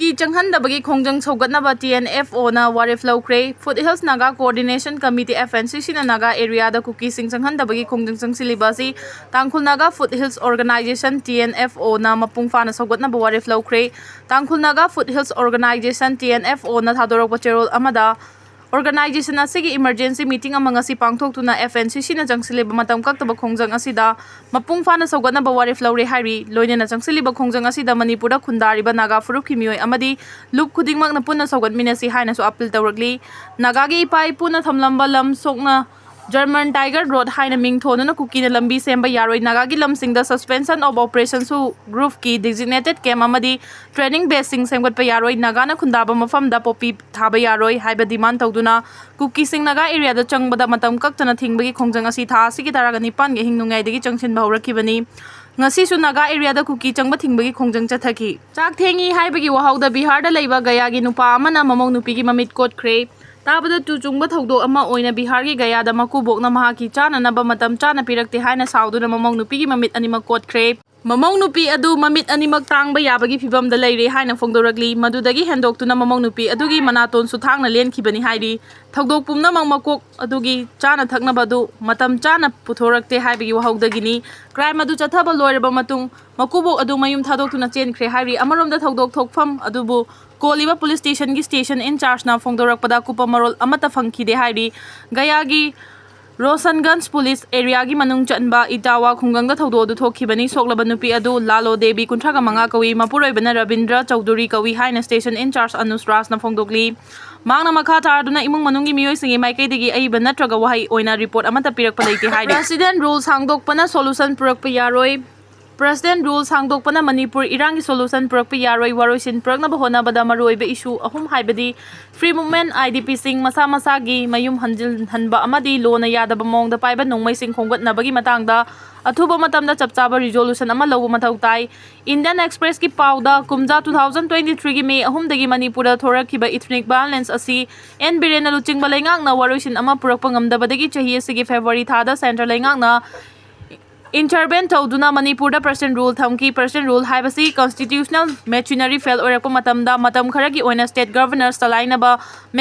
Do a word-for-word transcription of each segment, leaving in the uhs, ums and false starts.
ꯀꯨꯀꯤ ꯆꯪꯍꯟꯗꯕꯒꯤ ꯈꯣꯡꯖꯪ ꯁꯧꯒꯠꯅꯕ T N F ꯑꯣꯅ ꯋꯥꯔꯦꯞ ꯂꯧꯈ꯭ꯔꯦ꯫ Foot Hills Naga Coordination Committee, F N C Cꯅ Naga ꯑꯦꯔꯤꯌꯥꯗ ꯀꯨꯀꯤꯁꯤꯡ ꯆꯪꯍꯟꯗꯕꯒꯤ ꯈꯣꯡꯖꯪ ꯆꯪꯁꯤꯜꯂꯤꯕ ꯑꯁꯤ Tangkhul Naga foot hills organization, T N F ꯑꯣꯅ ꯃꯄꯨꯡ ꯐꯥꯅ ꯁꯧꯒꯠꯅꯕ ꯋꯥꯔꯦꯞ ꯂꯧꯈ꯭ꯔꯦ꯫ Tangkhul Naga foot hills organization, T N F ꯑꯣꯅ ꯊꯥꯗꯣꯔꯛꯄ ꯆꯦꯔꯣꯜ ꯑꯃꯗ, ꯑꯣꯔꯒꯅꯥꯏꯖꯦꯁꯟ ꯑꯁꯤꯒꯤ ꯏꯃꯔꯖꯦꯟꯁꯤ ꯃꯤꯇꯤꯡ ꯑꯃ ꯉꯁꯤ ꯄꯥꯡꯊꯣꯛꯇꯨꯅ F N C Cꯅ ꯆꯪꯁꯤꯜꯂꯤꯕ ꯃꯇꯝ ꯀꯛꯇꯕ ꯈꯣꯡꯖꯪ ꯑꯁꯤꯗ ꯃꯄꯨꯡ ꯐꯥꯅ ꯁꯧꯒꯠꯅꯕ ꯋꯥꯔꯦꯞ ꯂꯧꯔꯦ ꯍꯥꯏꯔꯤ꯫ ꯂꯣꯏꯅꯅ ꯆꯪꯁꯤꯜꯂꯤꯕ ꯈꯣꯡꯖꯪ ꯑꯁꯤꯗ ꯃꯅꯤꯄꯨꯔꯗ ꯈꯨꯟꯗꯥꯔꯤꯕ ꯅꯥꯒꯥ ꯐꯨꯔꯨꯞꯀꯤ ꯃꯤꯑꯣꯏ ꯑꯃꯗꯤ ꯂꯨꯞ ꯈꯨꯗꯤꯡꯃꯛꯅ ꯄꯨꯟꯅ ꯁꯧꯒꯠꯃꯤꯟꯅꯁꯤ ꯍꯥꯏꯅꯁꯨ ꯑꯄꯤꯜ ꯇꯧꯔꯛꯂꯤ꯫ ꯅꯥꯒꯥꯒꯤ ꯏꯄꯥ ꯏꯄꯨꯅ ꯊꯝꯂꯝꯕ ꯂꯝ ꯁꯣꯛꯅ ꯖꯔꯃꯟ ꯇꯥꯏꯒꯔ ꯔꯣꯗ ꯍꯥꯏꯅ ꯃꯤꯡ ꯊꯣꯟꯗꯨꯅ ꯀꯨꯀꯤꯅ ꯂꯝꯕꯤ ꯁꯦꯝꯕ ꯌꯥꯔꯣꯏ꯫ ꯅꯥꯒꯥꯒꯤ ꯂꯝꯁꯤꯡꯗ Suspension of Operationꯁꯨ ꯒ꯭ꯔꯨꯞꯀꯤ designated camp ꯑꯃꯗꯤ training baseꯁꯤꯡ ꯁꯦꯝꯒꯠꯄ ꯌꯥꯔꯣꯏ꯫ ꯅꯥꯒꯥꯅ ꯈꯨꯟꯗꯥꯕ ꯃꯐꯝꯗ ꯄꯣꯄꯤ ꯊꯥꯕ ꯌꯥꯔꯣꯏ ꯍꯥꯏꯕ demand ꯇꯧꯗꯨꯅ ꯀꯨꯀꯤꯁꯤꯡ ꯅꯥꯒꯥ ꯑꯦꯔꯤꯌꯥꯗ ꯆꯪꯕꯗ ꯃꯇꯝ ꯀꯛꯇꯅ ꯊꯤꯡꯕꯒꯤ ꯈꯣꯡꯖꯪ ꯑꯁꯤ ꯊꯥ ꯑꯁꯤꯒꯤ ꯇꯔꯥꯒ ꯅꯤꯄꯥꯟꯒꯤ ꯑꯍꯤꯡ ꯅꯣꯡꯌꯥꯏꯗꯒꯤ ꯆꯪꯁꯤꯟꯕ ꯍꯧꯔꯛꯈꯤꯕꯅꯤ꯫ ꯉꯁꯤꯁꯨ ꯅꯥꯒꯥ ꯑꯦꯔꯤꯌꯥꯗ ꯀꯨꯀꯤ ꯆꯪꯕ ꯊꯤꯡꯕꯒꯤ ꯈꯣꯡꯖꯪ ꯆꯠꯊꯈꯤ꯫ ꯆꯥꯛ ꯊꯦꯡꯉꯤ ꯍꯥꯏꯕꯒꯤ ꯋꯥꯍꯧꯗ ꯕꯤꯍꯥꯔꯗ ꯂꯩꯕ ꯒꯌꯥꯒꯤ ꯅꯨꯄꯥ ꯑꯃꯅ ꯃꯃꯧ ꯅꯨꯄꯤꯒꯤ ꯃꯃꯤꯠ ꯀꯣꯠꯈ꯭ꯔꯦ꯫ ꯇꯥꯕꯗ ꯇꯨ ꯆꯨꯡꯕ ꯊꯧꯗꯣꯛ ꯑꯃ ꯑꯣꯏꯅ ꯕꯤꯍꯥꯔꯒꯤ ꯒꯌꯥꯗ ꯃꯀꯨꯕꯣꯛꯅ ꯃꯍꯥꯛꯀꯤ ꯆꯥꯅꯅꯕ ꯃꯇꯝ ꯆꯥꯅ ꯄꯤꯔꯛꯇꯦ ꯍꯥꯏꯅ ꯁꯥꯎꯗꯨꯅ ꯃꯃꯧ ꯅꯨꯄꯤꯒꯤ ꯃꯃꯤꯠ ꯑꯅꯤꯃꯛ ꯀꯣꯠꯈ꯭ꯔꯦ꯫ ꯃꯃꯧ ꯅꯨꯄꯤ ꯑꯗꯨ ꯃꯃꯤꯠ ꯑꯅꯤꯃꯛ ꯇꯥꯡꯕ ꯌꯥꯕꯒꯤ ꯐꯤꯚꯝꯗ ꯂꯩꯔꯦ ꯍꯥꯏꯅ ꯐꯣꯡꯗꯣꯔꯛꯂꯤ꯫ ꯃꯗꯨꯗꯒꯤ ꯍꯦꯟꯗꯣꯛꯇꯨꯅ ꯃꯃꯧ ꯅꯨꯄꯤ ꯑꯗꯨꯒꯤ ꯃꯅꯥꯇꯣꯟꯁꯨ ꯊꯥꯡꯅ ꯂꯦꯟꯈꯤꯕꯅꯤ ꯍꯥꯏꯔꯤ꯫ ꯊꯧꯗꯣꯛ ꯄꯨꯝꯅꯃꯛ ꯃꯀꯣꯛ ꯑꯗꯨꯒꯤ ꯆꯥꯅ ꯊꯛꯅꯕ ꯑꯗꯨ ꯃꯇꯝ ꯆꯥꯅ ꯄꯨꯊꯣꯔꯛꯇꯦ ꯍꯥꯏꯕꯒꯤ ꯋꯥꯍꯧꯗꯒꯤꯅꯤ꯫ Crime ꯑꯗꯨ ꯆꯠꯊꯕ ꯂꯣꯏꯔꯕ ꯃꯇꯨꯡ ꯃꯀꯨꯕꯣꯛ ꯑꯗꯨ ꯃꯌꯨꯝ ꯊꯥꯗꯣꯛꯇꯨꯅ ꯆꯦꯟꯈ꯭ꯔꯦ ꯍꯥꯏꯔꯤ꯫ ꯑꯃꯔꯣꯝꯗ ꯊꯧꯗꯣꯛ ꯊꯣꯛꯐꯝ ꯑꯗꯨꯕꯨ ꯀꯣꯜꯂꯤꯕ ꯄꯨꯂꯤꯁ ꯁ꯭ꯇꯦꯁꯟꯒꯤ ꯁ꯭ꯇꯦꯁꯟ ꯏꯟꯆꯥꯔꯖꯅ ꯐꯣꯡꯗꯣꯔꯛꯄꯗ ꯑꯀꯨꯞꯄ ꯃꯔꯣꯜ ꯑꯃꯠꯇ ꯐꯪꯈꯤꯗꯦ ꯍꯥꯏꯔꯤ꯫ ꯒꯌꯥꯒꯤ ꯔꯣꯁꯟꯒꯟꯖ ꯄꯨꯂꯤꯁ ꯑꯦꯔꯤꯌꯥꯒꯤ ꯃꯅꯨꯡ ꯆꯟꯕ ꯏꯇꯥꯋꯥ ꯈꯨꯡꯒꯪꯗ ꯊꯧꯗꯣꯛ ꯑꯗꯨ ꯊꯣꯛꯈꯤꯕꯅꯤ꯫ ꯁꯣꯛꯂꯕ ꯅꯨꯄꯤ ꯑꯗꯨ ꯂꯥꯂꯣ ꯗꯦꯕꯤ, ꯀꯨꯟꯊ꯭ꯔꯥꯒ ꯃꯉꯥ ꯀꯧꯏ꯫ ꯃꯄꯨꯔꯣꯏꯕꯅ ꯔꯕꯤꯟꯗ꯭ꯔ ꯆꯧꯙꯨꯔꯤ ꯀꯧꯏ ꯍꯥꯏꯅ ꯁ꯭ꯇꯦꯁꯟ ꯏꯟꯆꯥꯔꯖ ꯑꯅꯨꯁ ꯔꯥꯖꯅ ꯐꯣꯡꯗꯣꯛꯂꯤ꯫ ꯃꯍꯥꯛꯅ ꯃꯈꯥ ꯇꯥꯔꯗꯨꯅ ꯏꯃꯨꯡ ꯃꯅꯨꯡꯒꯤ ꯃꯤꯑꯣꯏꯁꯤꯡꯒꯤ ꯃꯥꯏꯀꯩꯗꯒꯤ ꯑꯏꯕ ꯅꯠꯇ꯭ꯔꯒ ꯋꯥꯍꯩ ꯑꯣꯏꯅ ꯔꯤꯄꯣꯔꯠ ꯑꯃꯠꯇ ꯄꯤꯔꯛꯄ ꯂꯩꯇꯦ ꯍꯥꯏꯔꯤ꯫ President Rule ꯁꯥꯡꯗꯣꯛꯄꯅ solution ꯄꯨꯔꯛꯄ ꯌꯥꯔꯣꯏ꯫ President Rule ꯁꯥꯡꯗꯣꯛꯄꯅ ꯃꯅꯤꯄꯨꯔ ꯏꯔꯥꯡꯒꯤ solution ꯄꯨꯔꯛꯄ ꯌꯥꯔꯣꯏ꯫ ꯋꯥꯔꯣꯏꯁꯤꯟ ꯄꯨꯔꯛꯅꯕ ꯍꯣꯠꯅꯕꯗ ꯃꯔꯨꯑꯣꯏꯕ issue ꯑꯍꯨꯝ ꯍꯥꯏꯕꯗꯤ free movement, IDPꯁꯤꯡ ꯃꯁꯥ ꯃꯁꯥꯒꯤ ꯃꯌꯨꯝ ꯍꯟꯖꯤꯟꯍꯟꯕ ꯑꯃꯗꯤ ꯂꯣꯅ ꯌꯥꯗꯕ ꯃꯑꯣꯡꯗ ꯄꯥꯏꯕ ꯅꯣꯡꯃꯩꯁꯤꯡ ꯈꯣꯝꯒꯠꯅꯕꯒꯤ ꯃꯇꯥꯡꯗ ꯑꯊꯨꯕ ꯃꯇꯝꯗ ꯆꯞ ꯆꯥꯕ resolution ꯑꯃ ꯂꯧꯕ ꯃꯊꯧ ꯇꯥꯏ꯫ Indian Expressꯀꯤ ꯄꯥꯎꯗ, ꯀꯨꯝꯖꯥ two thousand twenty threeꯒꯤ May ꯑꯍꯨꯝꯗꯒꯤ ꯃꯅꯤꯄꯨꯔꯗ ꯊꯣꯔꯛꯈꯤꯕ ethnic violence ꯑꯁꯤ ꯑꯦꯟ ꯕꯤꯔꯦꯟꯅ ꯂꯨꯆꯤꯡꯕ ꯂꯩꯉꯥꯛꯅ ꯋꯥꯔꯣꯏꯁꯤꯟ ꯑꯃ ꯄꯨꯔꯛꯄ ꯉꯝꯗꯕꯗꯒꯤ ꯆꯍꯤ ꯑꯁꯤꯒꯤ February ꯊꯥꯗ centre ꯂꯩꯉꯥꯛꯅ intervene ꯇꯧꯗꯨꯅ ꯃꯅꯤꯄꯨꯔꯗ President Rule ꯊꯝꯈꯤ꯫ President Rule ꯍꯥꯏꯕꯁꯤ constitutional machinery fail ꯑꯣꯏꯔꯛꯄ ꯃꯇꯝꯗ ꯃꯇꯝ ꯈꯔꯒꯤ ꯑꯣꯏꯅ state governors ꯆꯂꯥꯏꯅꯕ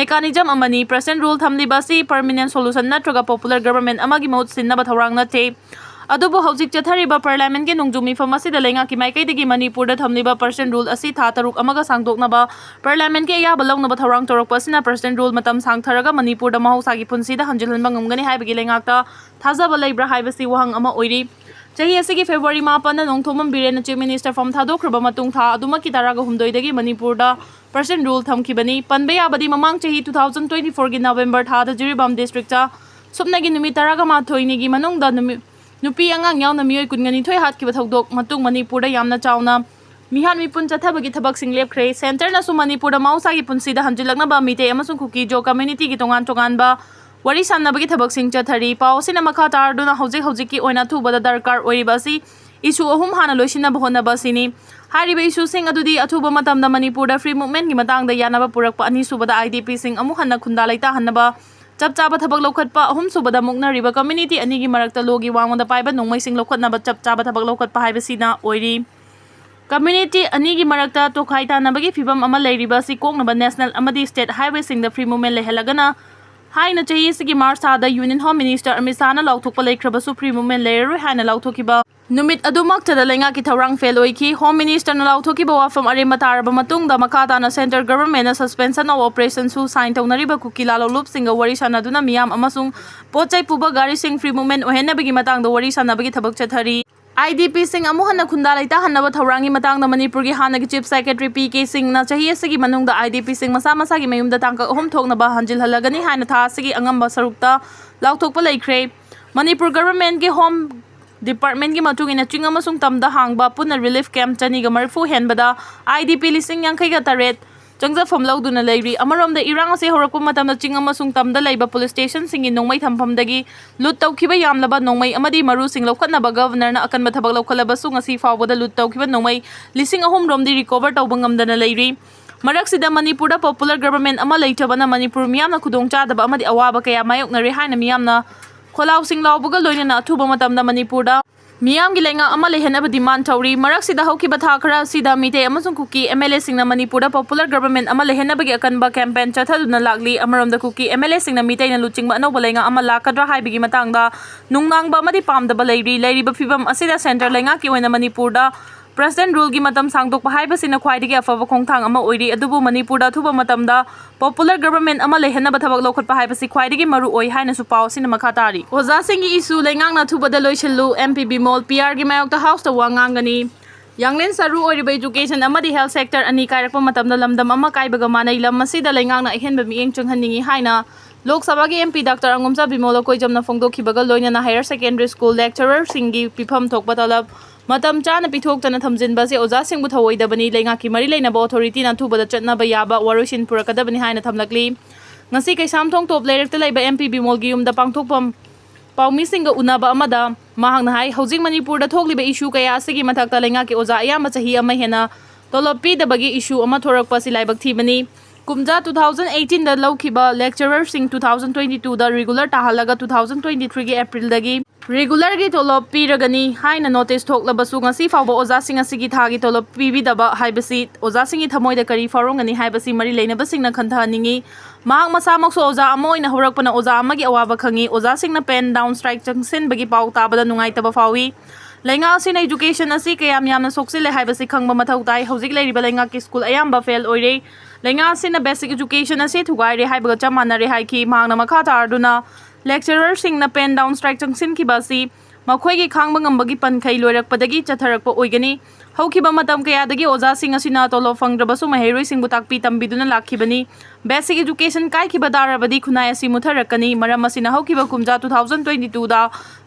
mechanism ꯑꯃꯅꯤ꯫ President Rule ꯊꯝꯂꯤꯕ ꯑꯁꯤ permanent solution ꯅꯠꯇ꯭ꯔꯒ popular government ꯑꯃꯒꯤ ꯃꯍꯨꯠ ꯁꯤꯟꯅꯕ ꯊꯧꯔꯥꯡ ꯅꯠꯇꯦ꯫ ꯑꯗꯨꯕꯨ ꯍꯧꯖꯤꯛ ꯆꯠꯊꯔꯤꯕ parliament ꯀꯤ ꯅꯣꯡꯖꯨ ꯃꯤꯐꯝ ꯑꯁꯤꯗ ꯂꯩꯉꯥꯛꯀꯤ ꯃꯥꯏꯀꯩꯗꯒꯤ ꯃꯅꯤꯄꯨꯔꯗ ꯊꯝꯂꯤꯕ President Rule ꯑꯁꯤ ꯊꯥ ꯇꯔꯨꯛ ꯑꯃꯒ ꯁꯥꯡꯗꯣꯛꯅꯕ parliament ꯀꯤ ꯑꯌꯥꯕ ꯂꯧꯅꯕ ꯊꯧꯔꯥꯡ ꯇꯧꯔꯛꯄ ꯑꯁꯤꯅ President Rule ꯃꯇꯝ ꯁꯥꯡꯊꯔꯒ ꯃꯅꯤꯄꯨꯔꯗ ꯃꯍꯧꯁꯥꯒꯤ ꯄꯨꯟꯁꯤꯗ ꯍꯟꯖꯤꯜꯍꯟꯕ ꯉꯝꯒꯅꯤ ꯍꯥꯏꯕꯒꯤ ꯂꯩꯉꯥꯛꯇ ꯊꯥꯖꯕ ꯂꯩꯕ꯭ꯔꯥ ꯍꯥꯏꯕꯁꯤ ꯋꯥꯍꯪ ꯑꯃ ꯑꯣꯏꯔꯤ꯫ ꯆꯍꯤ ꯑꯁꯤꯒꯤ February ꯃꯥꯄꯟꯗ ꯅꯣꯡꯊꯣꯝꯕꯝ ꯕꯤꯔꯦꯟꯅ Chief Minister ꯐꯝ ꯊꯥꯗꯣꯛꯈ꯭ꯔꯕ ꯃꯇꯨꯡ ꯊꯥ ꯑꯗꯨꯃꯛꯀꯤ ꯇꯔꯥꯒ ꯍꯨꯝꯗꯣꯏꯗꯒꯤ ꯃꯅꯤꯄꯨꯔꯗ President Rule ꯊꯝꯈꯤꯕꯅꯤ꯫ ꯄꯟꯕ ꯌꯥꯕꯗꯤ ꯃꯃꯥꯡ ꯆꯍꯤ two thousand twenty-four ꯒꯤ November ꯊꯥꯗ ꯖꯤꯔꯤꯕꯥꯝ district ꯇ ꯁꯨꯞꯅꯒꯤ ꯅꯨꯃꯤꯠ ꯇꯔꯥꯒ ꯃꯥꯊꯣꯏꯅꯤꯒꯤ ꯃꯅꯨꯡꯗ ꯅꯨꯃꯤ-, ꯅꯨꯄꯤ ꯑꯉꯥꯡ ꯌꯥꯎꯅ ꯃꯤꯑꯣꯏ ꯀꯨꯟꯒ ꯅꯤꯊꯣꯏ ꯍꯥꯠꯈꯤꯕ ꯊꯧꯗꯣꯛ ꯃꯇꯨꯡ ꯃꯅꯤꯄꯨꯔꯗ ꯌꯥꯝꯅ ꯆꯥꯎꯅ ꯃꯤꯍꯥꯠ ꯃꯤꯄꯨꯟ ꯆꯠꯊꯕꯒꯤ ꯊꯕꯛꯁꯤꯡ ꯂꯦꯞꯈ꯭ꯔꯦ꯫ Centre ꯅꯁꯨ ꯃꯅꯤꯄꯨꯔꯗ ꯃꯍꯧꯁꯥꯒꯤ ꯄꯨꯟꯁꯤꯗ ꯍꯟꯖꯤꯜꯂꯛꯅꯕ ꯃꯤꯇꯩ ꯑꯃꯁꯨꯡ ꯀꯨꯀꯤ-ꯖꯣ community ꯒꯤ ꯇꯣꯉꯥꯟ ꯇꯣꯉꯥꯟꯕ ꯋꯥꯔꯤ ꯁꯥꯟꯅꯕꯒꯤ ꯊꯕꯛꯁꯤꯡ ꯆꯠꯊꯔꯤ꯫ ꯄꯥꯎ ꯑꯁꯤꯅ ꯃꯈꯥ ꯇꯥꯔꯗꯨꯅ ꯍꯧꯖꯤꯛ ꯍꯧꯖꯤꯛꯀꯤ ꯑꯣꯏꯅ ꯑꯊꯨꯕꯗ ꯗꯔꯀꯥꯔ ꯑꯣꯏꯔꯤꯕ ꯑꯁꯤ issue ꯑꯍꯨꯝ ꯍꯥꯟꯅ ꯂꯣꯏꯁꯤꯟꯅꯕ ꯍꯣꯠꯅꯕ ꯑꯁꯤꯅꯤ꯫ ꯍꯥꯏꯔꯤꯕ issue ꯁꯤꯡ ꯑꯗꯨꯗꯤ ꯑꯊꯨꯕ ꯃꯇꯝꯗ ꯃꯅꯤꯄꯨꯔꯗ free movement ꯀꯤ ꯃꯇꯥꯡꯗ ꯌꯥꯅꯕ ꯄꯨꯔꯛꯄ, ꯑꯅꯤꯁꯨꯕꯗ I D P ꯁꯤꯡ ꯑꯃꯨꯛ ꯍꯟꯅ ꯈꯨꯟꯗꯥ ꯂꯩꯇꯥꯍꯟꯅꯕ ꯆꯞ ꯆꯥꯕ ꯊꯕꯛ ꯂꯧꯈꯠꯄ, ꯑꯍꯨꯝꯁꯨꯕꯗ ꯃꯨꯛꯅꯔꯤꯕ community ꯑꯅꯤꯒꯤ ꯃꯔꯛꯇ law ꯒꯤ ꯋꯥꯉꯣꯟꯗ ꯄꯥꯏꯕ ꯅꯣꯡꯃꯩꯁꯤꯡ ꯂꯧꯈꯠꯅꯕ ꯆꯞ ꯆꯥꯕ ꯊꯕꯛ ꯂꯧꯈꯠꯄ ꯍꯥꯏꯕꯁꯤꯅ ꯑꯣꯏꯔꯤ꯫ Community ꯑꯅꯤꯒꯤ ꯃꯔꯛꯇ ꯇꯣꯈꯥꯏ ꯇꯥꯅꯕꯒꯤ ꯐꯤꯚꯝ ꯑꯃ ꯂꯩꯔꯤꯕ ꯑꯁꯤ ꯀꯣꯛꯅꯕ national ꯑꯃꯗꯤ state highway ꯁꯤꯡꯗ free movement ꯂꯩꯍꯜꯂꯒꯅ ꯍꯥꯏꯅ ꯆꯍꯤ ꯑꯁꯤꯒꯤ March ꯊꯥꯗ Union Home Minister Amit ꯁꯥꯍꯅ ꯂꯥꯎꯊꯣꯛꯄ ꯂꯩꯈ꯭ꯔꯕꯁꯨ free movement ꯂꯩꯔꯔꯣꯏ ꯍꯥꯏꯅ ꯂꯥꯎꯊꯣꯛꯈꯤꯕ ꯅꯨꯃꯤꯠ ꯑꯗꯨꯃꯛꯇꯗ ꯂꯩꯉꯥꯛꯀꯤ ꯊꯧꯔꯥꯡ fail ꯑꯣꯏꯈꯤ꯫ Home Minister ꯅ ꯂꯥꯎꯊꯣꯛꯈꯤꯕ ꯋꯥꯐꯝ ꯑꯔꯦꯝꯕ ꯇꯥꯔꯕ ꯃꯇꯨꯡꯗ ꯃꯈꯥ ꯇꯥꯅ Centre Government ꯅ suspension of operation ꯁꯨ sign ꯇꯧꯅꯔꯤꯕ ꯀꯨꯀꯤ ꯂꯥꯂꯣꯡꯂꯨꯞꯁꯤꯡꯒ ꯋꯥꯔꯤ ꯁꯥꯟꯅꯗꯨꯅ ꯃꯤꯌꯥꯝ ꯑꯃꯁꯨꯡ ꯄꯣꯠ ꯆꯩ ꯄꯨꯕ ꯒꯥꯔꯤꯁꯤꯡ free movement ꯑꯣꯏꯍꯟꯅꯕꯒꯤ ꯃꯇꯥꯡꯗ ꯋꯥꯔꯤ ꯁꯥꯟꯅꯕꯒꯤ ꯊꯕꯛ ꯆꯠꯊꯔꯤ꯫ I D P ꯁꯤꯡ ꯑꯃꯨꯛ ꯍꯟꯅ ꯈꯨꯟꯗꯥ ꯂꯩꯇꯥꯍꯟꯅꯕ ꯊꯧꯔꯥꯡꯒꯤ ꯃꯇꯥꯡꯗ ꯃꯅꯤꯄꯨꯔꯒꯤ ꯍꯥꯟꯅꯒꯤ Chief Secretary ꯄꯤ ꯀꯦ ꯁꯤꯡꯅ ꯆꯍꯤ ꯑꯁꯤꯒꯤ ꯃꯅꯨꯡꯗ I D P ꯁꯤꯡ ꯃꯁꯥ ꯃꯁꯥꯒꯤ ꯃꯌꯨꯝꯗ ꯇꯥꯡꯀꯛ ꯑꯍꯨꯝ ꯊꯣꯛꯅꯕ ꯍꯟꯖꯤꯜꯍꯜꯂꯒꯅꯤ ꯍꯥꯏꯅ ꯊꯥ ꯑꯁꯤꯒꯤ ꯑꯉꯝꯕ ꯁꯔꯨꯛꯇ ꯂꯥꯎꯊꯣꯛꯄ ꯂꯩꯈ꯭ꯔꯦ꯫ ꯃꯅꯤꯄꯨꯔ Government ꯀꯤ Home Department ꯀꯤ ꯃꯇꯨꯡ ꯏꯟꯅ ꯆꯤꯡ ꯑꯃꯁꯨꯡ ꯇꯝꯗ ꯍꯥꯡꯕ ꯄꯨꯟꯅ relief camp ꯆꯅꯤꯒ ꯃꯔꯤꯐꯨ ꯍꯦꯟꯕꯗ I D P ꯂꯤꯁꯤꯡ ꯌꯥꯡꯈꯩꯒ ꯇꯔꯦꯠ ꯆꯪꯖꯐꯝ ꯂꯧꯗꯨꯅ ꯂꯩꯔꯤ꯫ ꯑꯃꯔꯣꯝꯗ ꯏꯔꯥꯡ ꯑꯁꯤ ꯍꯧꯔꯛꯄ ꯃꯇꯝꯗ ꯆꯤꯡ ꯑꯃꯁꯨꯡ ꯇꯝꯗ ꯂꯩꯕ police station ꯁꯤꯡꯒꯤ ꯅꯣꯡꯃꯩ ꯊꯝꯐꯝꯗꯒꯤ loot ꯇꯧꯈꯤꯕ ꯌꯥꯝꯂꯕ ꯅꯣꯡꯃꯩ ꯑꯃꯗꯤ ꯃꯔꯨꯁꯤꯡ ꯂꯧꯈꯠꯅꯕ Governor ꯅ ꯑꯀꯟꯕ ꯊꯕꯛ ꯂꯧꯈꯠꯂꯕꯁꯨ ꯉꯁꯤ ꯐꯥꯎꯕꯗ loot ꯇꯧꯈꯤꯕ ꯅꯣꯡꯃꯩ ꯂꯤꯁꯤꯡ ꯑꯍꯨꯝ ꯔꯣꯝꯗꯤ recover ꯇꯧꯕ ꯉꯝꯗꯅ ꯂꯩꯔꯤ꯫ ꯃꯔꯛꯁꯤꯗ ꯃꯅꯤꯄꯨꯔꯗ popular government ꯑꯃ ꯂꯩꯇꯕꯅ ꯃꯅꯤꯄꯨꯔ ꯃꯤꯌꯥꯝꯅ ꯈꯨꯗꯣꯡꯆꯥꯗꯕ ꯑꯃꯗꯤ ꯑꯋꯥꯕ ꯀꯌꯥ ꯃꯥꯌꯣꯛꯅꯔꯦ ꯍꯥꯏꯅ ꯃꯤꯌꯥꯝꯅ ꯈꯣꯜꯂꯥꯎꯁꯤꯡ ꯂꯥꯎꯕꯒ ꯂꯣꯏꯅꯅ ꯑꯊꯨꯕ ꯃꯇꯝꯗ ꯃꯅꯤꯄꯨꯔꯗ ꯃꯤꯌꯥꯝꯒꯤ ꯂꯩꯉꯥꯛ ꯑꯃ ꯂꯩꯍꯟꯅꯕ demand ꯇꯧꯔꯤ꯫ ꯃꯔꯛꯁꯤꯗ ꯍꯧꯈꯤꯕ ꯊꯥ ꯈꯔ ꯑꯁꯤꯗ ꯃꯤꯇꯩ ꯑꯃꯁꯨꯡ ꯀꯨꯀꯤ MLAꯁꯤꯡꯅ ꯃꯅꯤꯄꯨꯔꯗ popular government ꯑꯃ ꯂꯩꯍꯟꯅꯕꯒꯤ ꯑꯀꯟꯕ campaign ꯆꯠꯊꯗꯨꯅ ꯂꯥꯛꯂꯤ꯫ ꯑꯃꯔꯣꯝꯗ ꯀꯨꯀꯤ MLAꯁꯤꯡꯅ ꯃꯤꯇꯩꯅ ꯂꯨꯆꯤꯡꯕ ꯑꯅꯧꯕ ꯂꯩꯉꯥꯛ ꯑꯃ ꯂꯥꯛꯀꯗ꯭ꯔꯥ ꯍꯥꯏꯕꯒꯤ ꯃꯇꯥꯡꯗ ꯅꯨꯡꯅꯥꯡꯕ ꯑꯃꯗꯤ ꯄꯥꯝꯗꯕ ꯂꯩꯔꯤ꯫ ꯂꯩꯔꯤꯕ ꯐꯤꯕꯝ ꯑꯁꯤꯗ centre ꯂꯩꯉꯥꯛꯀꯤ ꯑꯣꯏꯅ ꯃꯅꯤꯄꯨꯔꯗ President ruleꯒꯤ ꯃꯇꯝ ꯁꯥꯡꯗꯣꯛꯄ ꯍꯥꯏꯕꯁꯤꯅ ꯈ꯭ꯋꯥꯏꯗꯒꯤ ꯑꯐꯕ ꯈꯣꯡꯊꯥꯡ ꯑꯃ ꯑꯣꯏꯔꯤ꯫ ꯑꯗꯨꯕꯨ ꯃꯅꯤꯄꯨꯔꯗ ꯑꯊꯨꯕ ꯃꯇꯝꯗ popular government ꯑꯃ ꯂꯩꯍꯟꯅꯕ ꯊꯕꯛ ꯂꯧꯈꯠꯄ ꯍꯥꯏꯕꯁꯤ ꯈ꯭ꯋꯥꯏꯗꯒꯤ ꯃꯔꯨ ꯑꯣꯏ ꯍꯥꯏꯅꯁꯨ ꯄꯥꯎ ꯑꯁꯤꯅ ꯃꯈꯥ ꯇꯥꯔꯤ꯫ ꯑꯣꯖꯥꯁꯤꯡꯒꯤ issue ꯂꯩꯉꯥꯛꯅ ꯑꯊꯨꯕꯗ ꯂꯣꯏꯁꯤꯜꯂꯨ, MP ꯕꯤꯃꯣꯜ PRꯒꯤ ꯃꯥꯌꯣꯛꯇ Houseꯇ ꯋꯥ ꯉꯥꯡꯒꯅꯤ꯫ ꯌꯥꯡꯂꯦꯟ ꯁꯔꯨ ꯑꯣꯏꯔꯤꯕ education ꯑꯃꯗꯤ health sector ꯑꯅꯤ ꯀꯥꯏꯔꯛꯄ ꯃꯇꯝꯗ ꯂꯝꯗꯝ ꯑꯃ ꯀꯥꯏꯕꯒ ꯃꯥꯟꯅꯩ꯫ ꯂꯝ ꯑꯁꯤꯗ ꯂꯩꯉꯥꯛꯅ ꯑꯍꯦꯟꯕ ꯃꯤꯠꯌꯦꯡ ꯆꯪꯍꯟꯅꯤꯡꯏ ꯍꯥꯏꯅ ꯂꯣꯛ ꯁꯚꯥꯒꯤ MP Doctor ꯑꯉꯣꯝꯆꯥ ꯕꯤꯃꯣꯜ ꯑꯀꯣꯏꯖꯝꯅ ꯐꯣꯡꯗꯣꯛꯈꯤꯕꯒ ꯂꯣꯏꯅꯅ higher secondaryꯁꯤꯡꯒꯤ ꯄꯤꯐꯝ ꯊꯣꯛꯄ ꯇꯂꯕ ꯃꯇꯝ ꯆꯥꯅ ꯄꯤꯊꯣꯛꯇꯅ ꯊꯝꯖꯤꯟꯕ ꯑꯁꯤ ꯑꯣꯖꯥꯁꯤꯡꯕꯨ ꯊꯧꯑꯣꯏꯗꯕꯅꯤ꯫ ꯂꯩꯉꯥꯛꯀꯤ ꯃꯔꯤ ꯂꯩꯅꯕ authorityꯅ ꯑꯊꯨꯕꯗ ꯆꯠꯅꯕ ꯌꯥꯕ ꯋꯥꯔꯣꯏꯁꯤꯟ ꯄꯨꯔꯛꯀꯗꯕꯅꯤ ꯍꯥꯏꯅ ꯊꯝꯂꯛꯂꯤ꯫ ꯉꯁꯤ ꯀꯩꯁꯥꯝꯊꯣꯡ ꯇꯣꯞ ꯂꯩꯔꯛꯇ ꯂꯩꯕ MP ꯕꯤꯃꯣꯜꯒꯤ ꯌꯨꯝꯗ ꯄꯥꯡꯊꯣꯛꯐꯝ ꯄꯥꯎꯃꯤꯁꯤꯡꯒ ꯎꯅꯕ ꯑꯃꯗ ꯃꯍꯥꯛꯅ ꯍꯥꯏ, ꯍꯧꯖꯤꯛ ꯃꯅꯤꯄꯨꯔꯗ ꯊꯣꯛꯂꯤꯕ issue ꯀꯌꯥ ꯑꯁꯤꯒꯤ ꯃꯊꯛꯇ ꯂꯩꯉꯥꯛꯀꯤ ꯑꯣꯖꯥ ꯑꯌꯥꯝꯕ ꯆꯍꯤ ꯑꯃ ꯍꯦꯟꯅ ꯇꯣꯂꯣꯞ ꯄꯤꯗꯕꯒꯤ issue ꯑꯃ ꯊꯣꯔꯛꯄ ꯑꯁꯤ ꯂꯥꯏꯕꯛ ꯊꯤꯕꯅꯤ꯫ ꯀꯨꯝꯖꯥ two thousand eighteenꯗ ꯂꯧꯈꯤꯕ lecturerꯁꯤꯡ two thousand twenty twoꯗ regular ꯇꯥꯍꯜꯂꯒ two thousand twenty threeꯒꯤ Aprilꯗꯒꯤ regularꯒꯤ ꯇꯣꯂꯣꯞ ꯄꯤꯔꯒꯅꯤ ꯍꯥꯏꯅ notice ꯊꯣꯛꯂꯕꯁꯨ ꯉꯁꯤ ꯐꯥꯎꯕ ꯑꯣꯖꯥꯁꯤꯡ ꯑꯁꯤꯒꯤ ꯊꯥꯒꯤ ꯇꯣꯂꯣꯞ ꯄꯤꯕꯤꯗꯕ ꯍꯥꯏꯕꯁꯤ ꯑꯣꯖꯥꯁꯤꯡꯒꯤ ꯊꯃꯣꯏꯗ ꯀꯔꯤ ꯐꯥꯎꯔꯝꯒꯅꯤ ꯍꯥꯏꯕꯁꯤ ꯃꯔꯤ ꯂꯩꯅꯕꯁꯤꯡꯅ ꯈꯟꯊꯍꯟꯅꯤꯡꯏ꯫ ꯃꯍꯥꯛ ꯃꯁꯥꯃꯛꯁꯨ ꯑꯣꯖꯥ ꯑꯃ ꯑꯣꯏꯅ ꯍꯧꯔꯛꯄꯅ ꯑꯣꯖꯥ ꯑꯃꯒꯤ ꯑꯋꯥꯕ ꯈꯪꯏ꯫ ꯑꯣꯖꯥꯁꯤꯡꯅ pen down strike ꯆꯪꯁꯤꯟꯕꯒꯤ ꯄꯥꯎ ꯇꯥꯕꯗ ꯅꯨꯡꯉꯥꯏꯇꯕ ꯐꯥꯎꯏ꯫ ꯂꯩꯉꯥꯛ ꯑꯁꯤꯅ education ꯑꯁꯤ ꯀꯌꯥꯝ ꯌꯥꯝꯅ ꯁꯣꯛꯆꯤꯜꯂꯦ ꯍꯥꯏꯕꯁꯤ ꯈꯪꯕ ꯃꯊꯧ ꯇꯥꯏ꯫ ꯍꯧꯖꯤꯛ ꯂꯩꯔꯤꯕ ꯂꯩꯉꯥꯛꯀꯤ school ꯑꯌꯥꯝꯕ fail ꯑꯣꯏꯔꯦ꯫ ꯂꯩꯉꯥꯛ ꯑꯁꯤꯅ basic education ꯑꯁꯤ ꯊꯨꯒꯥꯏꯔꯦ ꯍꯥꯏꯕꯒ ꯆꯞ ꯃꯥꯟꯅꯔꯦ ꯍꯥꯏꯈꯤ꯫ ꯃꯍꯥꯛꯅ ꯃꯈꯥ ꯇꯥꯔꯗꯨꯅ lecturerꯁꯤꯡꯅ pen down strike ꯆꯪꯁꯤꯟꯈꯤꯕ ꯑꯁꯤ ꯃꯈꯣꯏꯒꯤ ꯈꯥꯡꯕ ꯉꯝꯕꯒꯤ ꯄꯟꯈꯩ ꯂꯣꯏꯔꯛꯄꯗꯒꯤ ꯆꯠꯊꯔꯛꯄ ꯑꯣꯏꯒꯅꯤ꯫ ꯍꯧꯈꯤꯕ ꯃꯇꯝ ꯀꯌꯥꯗꯒꯤ ꯑꯣꯖꯥꯁꯤꯡ ꯑꯁꯤꯅ ꯇꯣꯂꯣꯞ ꯐꯪꯗ꯭ꯔꯕꯁꯨ ꯃꯍꯩꯔꯣꯏꯁꯤꯡꯕꯨ ꯇꯥꯛꯄꯤ ꯇꯝꯕꯤꯗꯨꯅ ꯂꯥꯛꯈꯤꯕꯅꯤ꯫ Basic education ꯀꯥꯏꯈꯤꯕ ꯇꯥꯔꯕꯗꯤ ꯈꯨꯟꯅꯥꯏ ꯑꯁꯤ ꯃꯨꯠꯊꯔꯛꯀꯅꯤ꯫ ꯃꯔꯝ ꯑꯁꯤꯅ ꯍꯧꯈꯤꯕ ꯀꯨꯝꯖꯥ two thousand twenty twoꯗ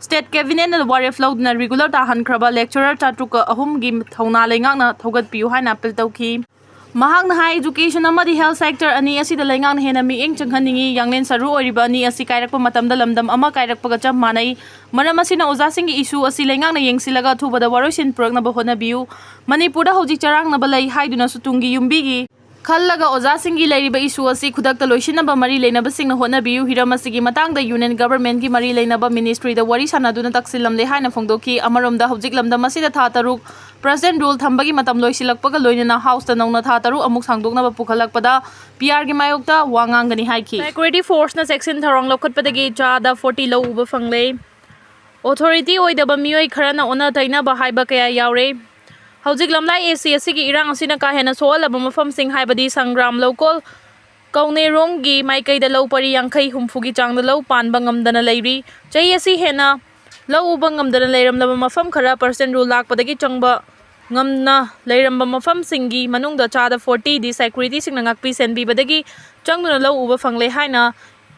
state cabinetꯅ ꯋꯥꯔꯦꯞ ꯂꯧꯗꯨꯅ regular ꯇꯥꯍꯟꯈ꯭ꯔꯕ lecturer ꯆꯥꯇ꯭ꯔꯨꯛꯀ ꯑꯍꯨꯝꯒꯤ ꯊꯧꯅꯥ ꯂꯩꯉꯥꯛꯅ ꯊꯧꯒꯠꯄꯤꯌꯨ ꯍꯥꯏꯅ appeal ꯇꯧꯈꯤ꯫ ꯃꯍꯥꯛꯅ ꯍꯥꯏ, education ꯑꯃꯗꯤ health sector ꯑꯅꯤ ꯑꯁꯤꯗ ꯂꯩꯉꯥꯛꯅ ꯍꯦꯟꯅ ꯃꯤꯠꯌꯦꯡ ꯆꯪꯍꯟꯅꯤꯡꯏ꯫ ꯌꯥꯡꯂꯦꯟ ꯁꯔꯨ ꯑꯣꯏꯔꯤꯕ ꯑꯅꯤ ꯑꯁꯤ ꯀꯥꯏꯔꯛꯄ ꯃꯇꯝꯗ ꯂꯝꯗꯝ ꯑꯃ ꯀꯥꯏꯔꯛꯄꯒ ꯆꯞ ꯃꯥꯟꯅꯩ꯫ ꯃꯔꯝ ꯑꯁꯤꯅ ꯑꯣꯖꯥꯁꯤꯡꯒꯤ issue ꯑꯁꯤ ꯂꯩꯉꯥꯛꯅ ꯌꯦꯡꯁꯤꯜꯂꯒ ꯑꯊꯨꯕꯗ ꯋꯥꯔꯣꯏꯁꯤꯟ ꯄꯨꯔꯛꯅꯕ ꯍꯣꯠꯅꯕꯤꯌꯨ꯫ ꯃꯅꯤꯄꯨꯔꯗ ꯍꯧꯖꯤꯛ ꯆꯔꯥꯡꯅꯕ ꯂꯩ ꯍꯥꯏꯗꯨꯅꯁꯨ ꯇꯨꯡꯒꯤ ꯌꯨꯝꯕꯤꯒꯤ ꯈꯜꯂꯒ ꯑꯣꯖꯥꯁꯤꯡꯒꯤ ꯂꯩꯔꯤꯕ issue ꯑꯁꯤ ꯈꯨꯗꯛꯇ ꯂꯣꯏꯁꯤꯟꯅꯕ ꯃꯔꯤ ꯂꯩꯅꯕꯁꯤꯡꯅ ꯍꯣꯠꯅꯕꯤꯌꯨ꯫ ꯍꯤꯔꯝ ꯑꯁꯤꯒꯤ ꯃꯇꯥꯡꯗ Union Governmentꯀꯤ ꯃꯔꯤ ꯂꯩꯅꯕ Ministryꯗ ꯋꯥꯔꯤ ꯁꯥꯟꯅꯗꯨꯅ ꯇꯛꯁꯤꯜꯂꯝꯂꯦ ꯍꯥꯏꯅ ꯐꯣꯡꯗꯣꯛꯈꯤ꯫ ꯑꯃꯔꯣꯝꯗ ꯍꯧꯖꯤꯛ ꯂꯝꯗꯝ ꯑꯁꯤꯗ ꯊꯥ ꯇꯔꯨꯛ President Rule ꯊꯝꯕꯒꯤ ꯃꯇꯝ ꯂꯣꯏꯁꯤꯜꯂꯛꯄꯒ ꯂꯣꯏꯅꯅ Houseꯇ ꯅꯧꯅ ꯊꯥ ꯇꯔꯨꯛ ꯑꯃꯨꯛ ꯁꯥꯡꯗꯣꯛꯅꯕ ꯄꯨꯈꯠꯂꯛꯄꯗ PRꯒꯤ ꯃꯥꯌꯣꯛꯇ ꯋꯥ ꯉꯥꯡꯒꯅꯤ ꯍꯥꯏꯈꯤ꯫ Security Forceꯅ ꯆꯦꯛꯁꯤꯟ ꯊꯧꯔꯥꯡ ꯂꯧꯈꯠꯄꯗꯒꯤ ꯆꯥꯗ forty ꯂꯧ ꯎꯕ ꯐꯪꯂꯦ꯫ Authority ꯑꯣꯏꯗꯕ ꯃꯤꯑꯣꯏ ꯈꯔꯅ ꯑꯣꯟꯅ ꯇꯩꯅꯕ ꯍꯥꯏꯕ ꯀꯌꯥ ꯌꯥꯎꯔꯦ꯫ ꯍꯧꯖꯤꯛ ꯂꯝꯂꯥꯏ AC ꯑꯁꯤꯒꯤ ꯏꯔꯥꯡ ꯑꯁꯤꯅ ꯀꯥ ꯍꯦꯟꯅ ꯁꯣꯛꯍꯜꯂꯕ ꯃꯐꯝꯁꯤꯡ ꯍꯥꯏꯕꯗꯤ ꯁꯪꯒ꯭ꯔꯥꯝ ꯂꯧꯀꯣꯜ, ꯀꯧꯅꯦꯔꯣꯡꯒꯤ ꯃꯥꯏꯀꯩꯗ ꯂꯧ ꯄꯔꯤ ꯌꯥꯡꯈꯩ ꯍꯨꯝꯐꯨꯒꯤ ꯆꯥꯡꯗ ꯂꯧ ꯄꯥꯟꯕ ꯉꯝꯗꯅ ꯂꯩꯔꯤ꯫ ꯆꯍꯤ ꯑꯁꯤ ꯍꯦꯟꯅ ꯂꯧ ꯎꯕ ꯉꯝꯗꯅ ꯂꯩꯔꯝꯂꯕ ꯃꯐꯝ ꯈꯔ President Rule ꯂꯥꯛꯄꯗꯒꯤ ꯆꯪꯕ ꯉꯝꯅ ꯂꯩꯔꯝꯕ ꯃꯐꯝꯁꯤꯡꯒꯤ ꯃꯅꯨꯡꯗ ꯆꯥꯗ fortyꯗꯤ securityꯁꯤꯡꯅ ꯉꯥꯛꯄꯤ ꯁꯦꯟꯕꯤꯕꯗꯒꯤ ꯆꯪꯗꯨꯅ ꯂꯧ ꯎꯕ ꯐꯪꯂꯦ ꯍꯥꯏꯅ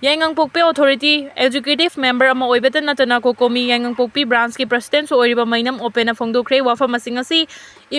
ꯌꯥꯏꯉꯪꯄꯣꯛꯄꯤ Authority Executive Member ꯑꯃ ꯑꯣꯏꯕꯇ ꯅꯠꯇꯅ COCOMI ꯌꯥꯏꯉꯪꯄꯣꯛꯄꯤ Branchꯀꯤ Presidentꯁꯨ ꯑꯣꯏꯔꯤꯕ ꯃꯩꯅꯝ ꯑꯣꯄꯦꯟꯅ ꯐꯣꯡꯗꯣꯛꯈ꯭ꯔꯦ꯫ ꯋꯥꯐꯝ ꯑꯁꯤꯡ ꯑꯁꯤ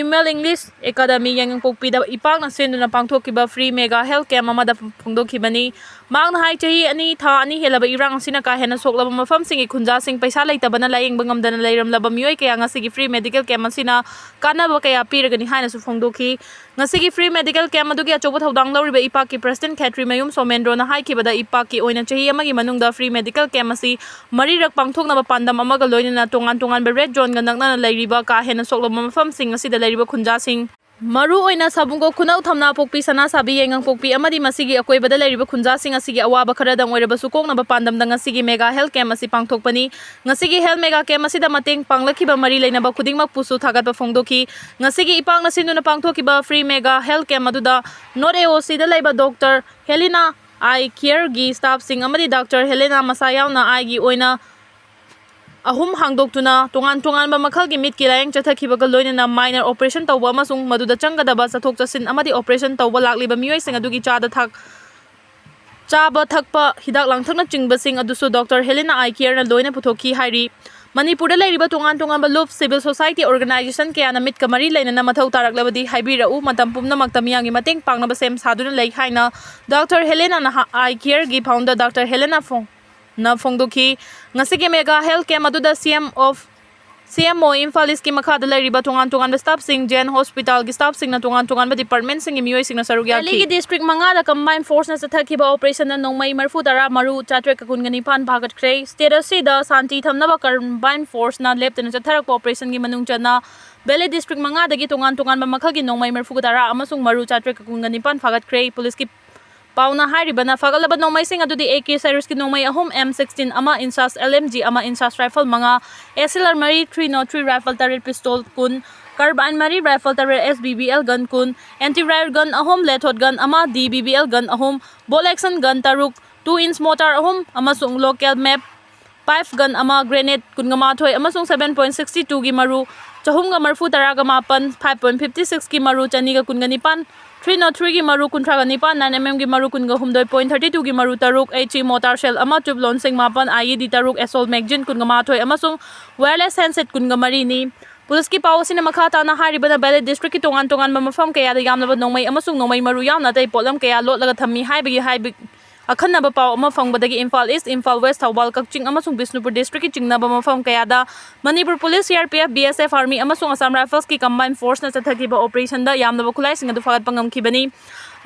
Imel English Academy ꯌꯥꯏꯉꯪꯄꯣꯛꯄꯤꯗ ꯏꯄꯥꯛꯅ ꯁꯦꯟꯗꯨꯅ ꯄꯥꯡꯊꯣꯛꯈꯤꯕ Free Mega Health Camp ꯑꯃꯗ ꯐꯣꯡꯗꯣꯛꯈꯤꯕꯅꯤ꯫ ꯃꯍꯥꯛꯅ ꯍꯥꯏ, ꯆꯍꯤ ꯑꯅꯤ, ꯊꯥ ꯑꯅꯤ ꯍꯦꯜꯂꯕ ꯏꯔꯥꯡ ꯑꯁꯤꯅ ꯀꯥ ꯍꯦꯟꯅ ꯁꯣꯛꯂꯕ ꯃꯐꯝꯁꯤꯡꯒꯤ ꯈꯨꯟꯖꯥꯁꯤꯡ ꯄꯩꯁꯥ ꯂꯩꯇꯕꯅ ꯂꯥꯌꯦꯡꯕ ꯉꯝꯗꯅ ꯂꯩꯔꯝꯂꯕ ꯃꯤꯑꯣꯏ ꯀꯌꯥ ꯉꯁꯤꯒꯤ Free Medical Camp ꯑꯁꯤꯅ ꯀꯥꯟꯅꯕ ꯀꯌꯥ ꯄꯤꯔꯒꯅꯤ ꯍꯥꯏꯅꯁꯨ ꯐꯣꯡꯗꯣꯛꯈꯤ꯫ ꯉꯁꯤꯒꯤ Free Medical Camp ꯑꯗꯨꯒꯤ ꯑꯆꯧꯕ ꯊꯧꯗꯥꯡ ꯂꯧꯔꯤꯕ ꯏꯄꯥꯛꯀꯤ President ꯈꯦꯇ꯭ꯔꯤꯃꯌꯨꯝ ꯁꯣꯃꯦꯟꯗ꯭ꯔꯣꯅ ꯍꯥꯏꯈꯤꯕꯗ, ꯏꯄꯥꯛꯀꯤ ꯑꯣꯏꯅ ꯆꯍꯤ ꯑꯃꯒꯤ ꯃꯅꯨꯡꯗ Free Medical Camp ꯑꯁꯤ ꯃꯔꯤꯔꯛ ꯄꯥꯡꯊꯣꯛꯅꯕ ꯄꯥꯟꯗꯝ ꯑꯃꯒ ꯂꯣꯏꯅꯅ ꯇꯣꯉꯥꯟ ꯇꯣꯉꯥꯟꯕ Red Zoneꯒ ꯅꯛꯅꯅ ꯂꯩꯔꯤꯕ ꯀꯥ ꯍꯦꯟꯅ ꯁꯣꯛꯂꯕ ꯃꯐꯝꯁꯤꯡ ꯑꯁꯤꯗ ꯂꯩꯔꯤꯕ ꯈꯨꯟꯖꯥꯁꯤꯡ, ꯃꯔꯨꯑꯣꯏꯅ ꯁꯥꯕꯨꯡꯈꯣꯛ ꯈꯨꯅꯧ, ꯊꯝꯅꯥꯄꯣꯛꯄꯤ, ꯁꯅꯥꯁꯥꯕꯤ, ꯌꯥꯏꯉꯪꯄꯣꯛꯄꯤ ꯑꯃꯗꯤ ꯃꯁꯤꯒꯤ ꯑꯀꯣꯏꯕꯗ ꯂꯩꯔꯤꯕ ꯈꯨꯟꯖꯥꯁꯤꯡ ꯑꯁꯤꯒꯤ ꯑꯋꯥꯕ ꯈꯔꯗꯪ ꯑꯣꯏꯔꯕꯁꯨ ꯀꯣꯛꯅꯕ ꯄꯥꯟꯗꯝꯗ ꯉꯁꯤꯒꯤ Mega Health Camp ꯑꯁꯤ ꯄꯥꯡꯊꯣꯛꯄꯅꯤ꯫ ꯉꯁꯤꯒꯤ Health Mega Camp ꯑꯁꯤꯗ ꯃꯇꯦꯡ ꯄꯥꯡꯂꯛꯈꯤꯕ ꯃꯔꯤ ꯂꯩꯅꯕ ꯈꯨꯗꯤꯡꯃꯛꯄꯨꯁꯨ ꯊꯥꯒꯠꯄ ꯐꯣꯡꯗꯣꯛꯈꯤ꯫ ꯉꯁꯤꯒꯤ ꯏꯄꯥꯛꯅ ꯁꯤꯟꯗꯨꯅ ꯄꯥꯡꯊꯣꯛꯈꯤꯕ Free Mega Health Camp ꯑꯗꯨꯗ North AOCꯗ ꯂꯩꯕ Doctor Helena Eye Careꯒꯤ staffꯁꯤꯡ ꯑꯃꯗꯤ Doctor Helena ꯃꯁꯥ ꯌꯥꯎꯅ eyeꯒꯤ ꯑꯣꯏꯅ ꯑꯍꯨꯝ ꯍꯥꯡꯗꯣꯛꯇꯨꯅ ꯇꯣꯉꯥꯟ ꯇꯣꯉꯥꯟꯕ ꯃꯈꯜꯒꯤ ꯃꯤꯠꯀꯤ ꯂꯥꯌꯦꯡ ꯆꯠꯊꯈꯤꯕꯒ ꯂꯣꯏꯅꯅ minor operation ꯇꯧꯕ ꯑꯃꯁꯨꯡ ꯃꯗꯨꯗ ꯆꯪꯒꯗꯕ ꯆꯠꯊꯣꯛ ꯆꯠꯁꯤꯟ ꯑꯃꯗꯤ operation ꯇꯧꯕ ꯂꯥꯛꯂꯤꯕ ꯃꯤꯑꯣꯏꯁꯤꯡ ꯑꯗꯨꯒꯤ ꯆꯥꯗ ꯊꯛ-, ꯆꯥꯕ ꯊꯛꯄ, ꯍꯤꯗꯥꯛ ꯂꯥꯡꯊꯛꯅꯆꯤꯡꯕꯁꯤꯡ ꯑꯗꯨꯁꯨ Doctor Helena Eye Careꯅ ꯂꯣꯏꯅ ꯄꯨꯊꯣꯛꯈꯤ ꯍꯥꯏꯔꯤ꯫ ꯃꯅꯤꯄꯨꯔꯗ ꯂꯩꯔꯤꯕ ꯇꯣꯉꯥꯟ ꯇꯣꯉꯥꯟꯕ ꯂꯨꯞ, civil society organization ꯀꯌꯥꯅ ꯃꯤꯠꯀ ꯃꯔꯤ ꯂꯩꯅꯅ ꯃꯊꯧ ꯇꯥꯔꯛꯂꯕꯗꯤ ꯍꯥꯏꯕꯤꯔꯛꯎ, ꯃꯇꯝ ꯄꯨꯝꯅꯃꯛꯇ ꯃꯤꯌꯥꯝꯒꯤ ꯃꯇꯦꯡ ꯄꯥꯡꯅꯕ ꯁꯦꯝ ꯁꯥꯗꯨꯅ ꯂꯩ ꯍꯥꯏꯅ Doctor Helena ꯅꯍꯥ-, Eye Careꯒꯤ founder Doctor Helena ꯐꯣꯡ-, ꯅ ꯐꯣꯡꯗꯣꯛꯈꯤ꯫ ꯉꯁꯤꯒꯤ Mega Health Camp ꯑꯗꯨꯗ CM of ꯁꯤ ꯑꯦꯝ ꯑꯣ ꯏꯝꯐꯥꯜ ꯏꯁꯀꯤ ꯃꯈꯥꯗ ꯂꯩꯔꯤꯕ ꯇꯣꯉꯥꯟ ꯇꯣꯉꯥꯟꯕ ꯁ꯭ꯇꯥꯐꯁꯤꯡ, ꯖꯦꯟ ꯍꯣꯁꯄꯤꯇꯥꯜꯒꯤ ꯁ꯭ꯇꯥꯐꯁꯤꯡꯅ ꯇꯣꯉꯥꯟ ꯇꯣꯉꯥꯟꯕ ꯗꯤꯄꯥꯔꯠꯃꯦꯟꯁꯤꯡꯒꯤ ꯃꯤꯑꯣꯏꯁꯤꯡꯅ ꯁꯔꯨꯛ ꯌꯥꯈꯤ꯫ ꯗꯦꯜꯂꯤꯒꯤ ꯗꯤꯁꯇ꯭ꯔꯤꯛ ꯃꯉꯥꯗ ꯀꯝꯕꯥꯏꯟ ꯐꯣꯔꯁꯅ ꯆꯠꯊꯈꯤꯕ ꯑꯣꯄꯔꯦꯁꯟꯗ ꯅꯣꯡꯃꯩ ꯃꯔꯤꯐꯨ ꯇꯔꯥ ꯃꯔꯨ ꯆꯥꯇ꯭ꯔꯦꯠꯀ ꯀꯨꯟꯒ ꯅꯤꯄꯥꯟ ꯐꯥꯒꯠꯈ꯭ꯔꯦ꯫ ꯁ꯭ꯇꯦꯠ ꯑꯁꯤꯗ ꯁꯥꯟꯇꯤ ꯊꯝꯅꯕ ꯀꯝꯕꯥꯏꯟ ꯐꯣꯔꯁꯅ ꯂꯦꯞꯇꯅ ꯆꯠꯊꯔꯛꯄ ꯑꯣꯄꯔꯦꯁꯟꯒꯤ ꯃꯅꯨꯡ ꯆꯟꯅ ꯚꯦꯂꯤ ꯗꯤꯁꯇ꯭ꯔꯤꯛ ꯃꯉꯥꯗꯒꯤ ꯇꯣꯉꯥꯟ ꯇꯣꯉꯥꯟꯕ ꯃꯈꯜꯒꯤ ꯅꯣꯡꯃꯩ ꯃꯔꯤꯐꯨ ꯇꯔꯥ ꯑꯃꯁꯨꯡ ꯃꯔꯨ ꯆꯥꯇ꯭ꯔꯦꯠꯀ ꯀꯨꯟꯒ ꯅꯤꯄꯥꯟ ꯐꯥꯒꯠꯈ꯭ꯔꯦ꯫ ꯄꯨꯂꯤꯁꯀꯤ ꯄꯥꯎꯅ ꯍꯥꯏꯔꯤꯕꯅ ꯐꯒꯠꯂꯕ ꯅꯣꯡꯃꯩꯁꯤꯡ ꯑꯗꯨꯗꯤ ꯑꯦ ꯀꯦ ꯁꯦꯔꯤꯁꯀꯤ ꯅꯣꯡꯃꯩ ꯑꯍꯨꯝ, ꯑꯦꯝ ꯁꯤꯛꯁꯇꯤꯟ ꯑꯃ, ꯏꯟꯁꯥꯁ ꯑꯦꯜ ꯑꯦꯝ ꯖꯤ ꯑꯃ, ꯏꯟꯁꯥꯁ ꯔꯥꯏꯐꯜ ꯃꯉꯥ, ꯑꯦꯁ ꯑꯦꯜ ꯑꯥꯔ ꯃꯔꯤ, ꯊ꯭ꯔꯤ ꯅꯣꯠ ꯊ꯭ꯔꯤ ꯔꯥꯏꯐꯜ ꯇꯔꯦꯠ, ꯄꯤꯁꯇꯣꯜ ꯀꯨꯟ, ꯀꯥꯔꯕꯥꯏꯟ ꯃꯔꯤ, ꯔꯥꯏꯐꯜ ꯇꯔꯦꯠ, ꯑꯦꯁ ꯕꯤ ꯕꯤ ꯑꯦꯜ ꯒꯟ ꯀꯨꯟ, ꯑꯦꯟꯇꯤ ꯔꯥꯏꯠ ꯒꯟ ꯑꯍꯨꯝ, ꯂꯦꯊꯣꯠ ꯒꯟ ꯑꯃ, D B B L gun ꯑꯍꯨꯝ, ꯕꯣꯜ ꯑꯦꯛꯁꯟ ꯒꯟ ꯇꯔꯨꯛ, ꯇꯨ ꯏꯟꯁ ꯃꯣꯔꯇꯥꯔ ꯑꯍꯨꯝ ꯑꯃꯁꯨꯡ ꯂꯣꯀꯦꯜ ꯃꯦꯞ ꯐꯥꯏꯚ ꯒꯟ ꯑꯃ, ꯒ꯭ꯔꯦꯅꯦꯗ ꯀꯨꯟꯒ ꯃꯥꯊꯣꯏ ꯑꯃꯁꯨꯡ ꯁꯚꯦꯟ ꯄꯣꯏꯟ ꯁꯤꯛꯁꯇꯤ ꯇꯨꯒꯤ ꯃꯔꯨ ꯆꯍꯨꯝꯒ ꯃꯔꯤꯐꯨ ꯇꯔꯥꯒ ꯃꯥꯄꯟ, ꯐꯥꯏꯚ ꯄꯣꯏꯟ ꯐꯤꯐꯇꯤ ꯁꯤꯛꯁꯀꯤ ꯃꯔꯨ ꯆꯅꯤꯒ ꯀꯨꯟꯒ ꯅꯤꯄꯥꯟ, ꯊ꯭ꯔꯤ ꯅꯣꯠ ꯊ꯭ꯔꯤꯒꯤ ꯃꯔꯨ ꯀꯨꯟꯊ꯭ꯔꯥꯒ ꯅꯤꯄꯥꯟ, ꯅꯥꯏꯟ ꯑꯦꯝ ꯑꯦꯝꯒꯤ ꯃꯔꯨ ꯀꯨꯟꯒ ꯍꯨꯝꯗꯣꯏ ꯄꯣꯏꯟ ꯊꯥꯔꯇꯤ ꯇꯨꯒꯤ ꯃꯔꯨ ꯇꯔꯨꯛ, ꯑꯦꯆ ꯏ ꯃꯣꯔꯇꯥꯔ ꯁꯦꯜ ꯑꯃ, ꯇ꯭ꯌꯨꯕ ꯂꯣꯟꯁꯤꯡ ꯃꯥꯄꯟ, ꯑꯥꯏ ꯏ ꯗꯤ ꯇꯔꯨꯛ, ꯑꯦꯁꯣꯜ ꯃꯦꯒꯖꯤꯟ ꯀꯨꯟꯒ ꯃꯥꯊꯣꯏ ꯑꯃꯁꯨꯡ ꯋꯥꯌꯔꯂꯦꯁ ꯍꯦꯟꯁꯦꯠ ꯀꯨꯟꯒ ꯃꯔꯤꯅꯤ꯫ ꯄꯨꯂꯤꯁꯀꯤ ꯄꯥꯎ ꯑꯁꯤꯅ ꯃꯈꯥ ꯇꯥꯅ ꯍꯥꯏꯔꯤꯕꯅ, ꯚꯦꯂꯤ ꯗꯤꯁꯇ꯭ꯔꯤꯛꯀꯤ ꯇꯣꯉꯥꯟ ꯇꯣꯉꯥꯟꯕ ꯃꯐꯝ ꯀꯌꯥꯗ ꯌꯥꯝꯂꯕ ꯅꯣꯡꯃꯩ ꯑꯃꯁꯨꯡ ꯅꯣꯡꯃꯩ ꯃꯔꯨ ꯌꯥꯎꯅ ꯑꯇꯩ ꯄꯣꯠꯂꯝ ꯀꯌꯥ ꯂꯣꯠꯂꯒ ꯊꯝꯃꯤ ꯍꯥꯏꯕꯒꯤ ꯍꯥꯏꯕ ꯑꯈꯟꯅꯕ ꯄꯥꯎ ꯑꯃ ꯐꯪꯕꯗꯒꯤ ꯏꯝꯐꯥꯜ ꯏꯁ, ꯏꯝꯐꯥꯜ ꯋꯦꯁ, ꯊꯧꯕꯥꯜ, ꯀꯛꯆꯤꯡ ꯑꯃꯁꯨꯡ ꯕꯤꯁꯅꯨꯄꯨꯔ ꯗꯤꯁꯇ꯭ꯔꯤꯛꯀꯤ ꯆꯤꯡꯅꯕ ꯃꯐꯝ ꯀꯌꯥꯗ Manipur police, C R P F, B S F, army ꯑꯃꯁꯨꯡ ꯑꯁꯥꯝ ꯔꯥꯏꯐꯜꯁꯀꯤ ꯀꯝꯕꯥꯏꯟ ꯐꯣꯔꯁꯅ ꯆꯠꯊꯈꯤꯕ ꯑꯣꯄꯔꯦꯁꯟꯗ ꯌꯥꯝꯂꯕ ꯈꯨꯠꯂꯥꯏꯁꯤꯡ ꯑꯗꯨ ꯐꯥꯒꯠꯄ ꯉꯝꯈꯤꯕꯅꯤ꯫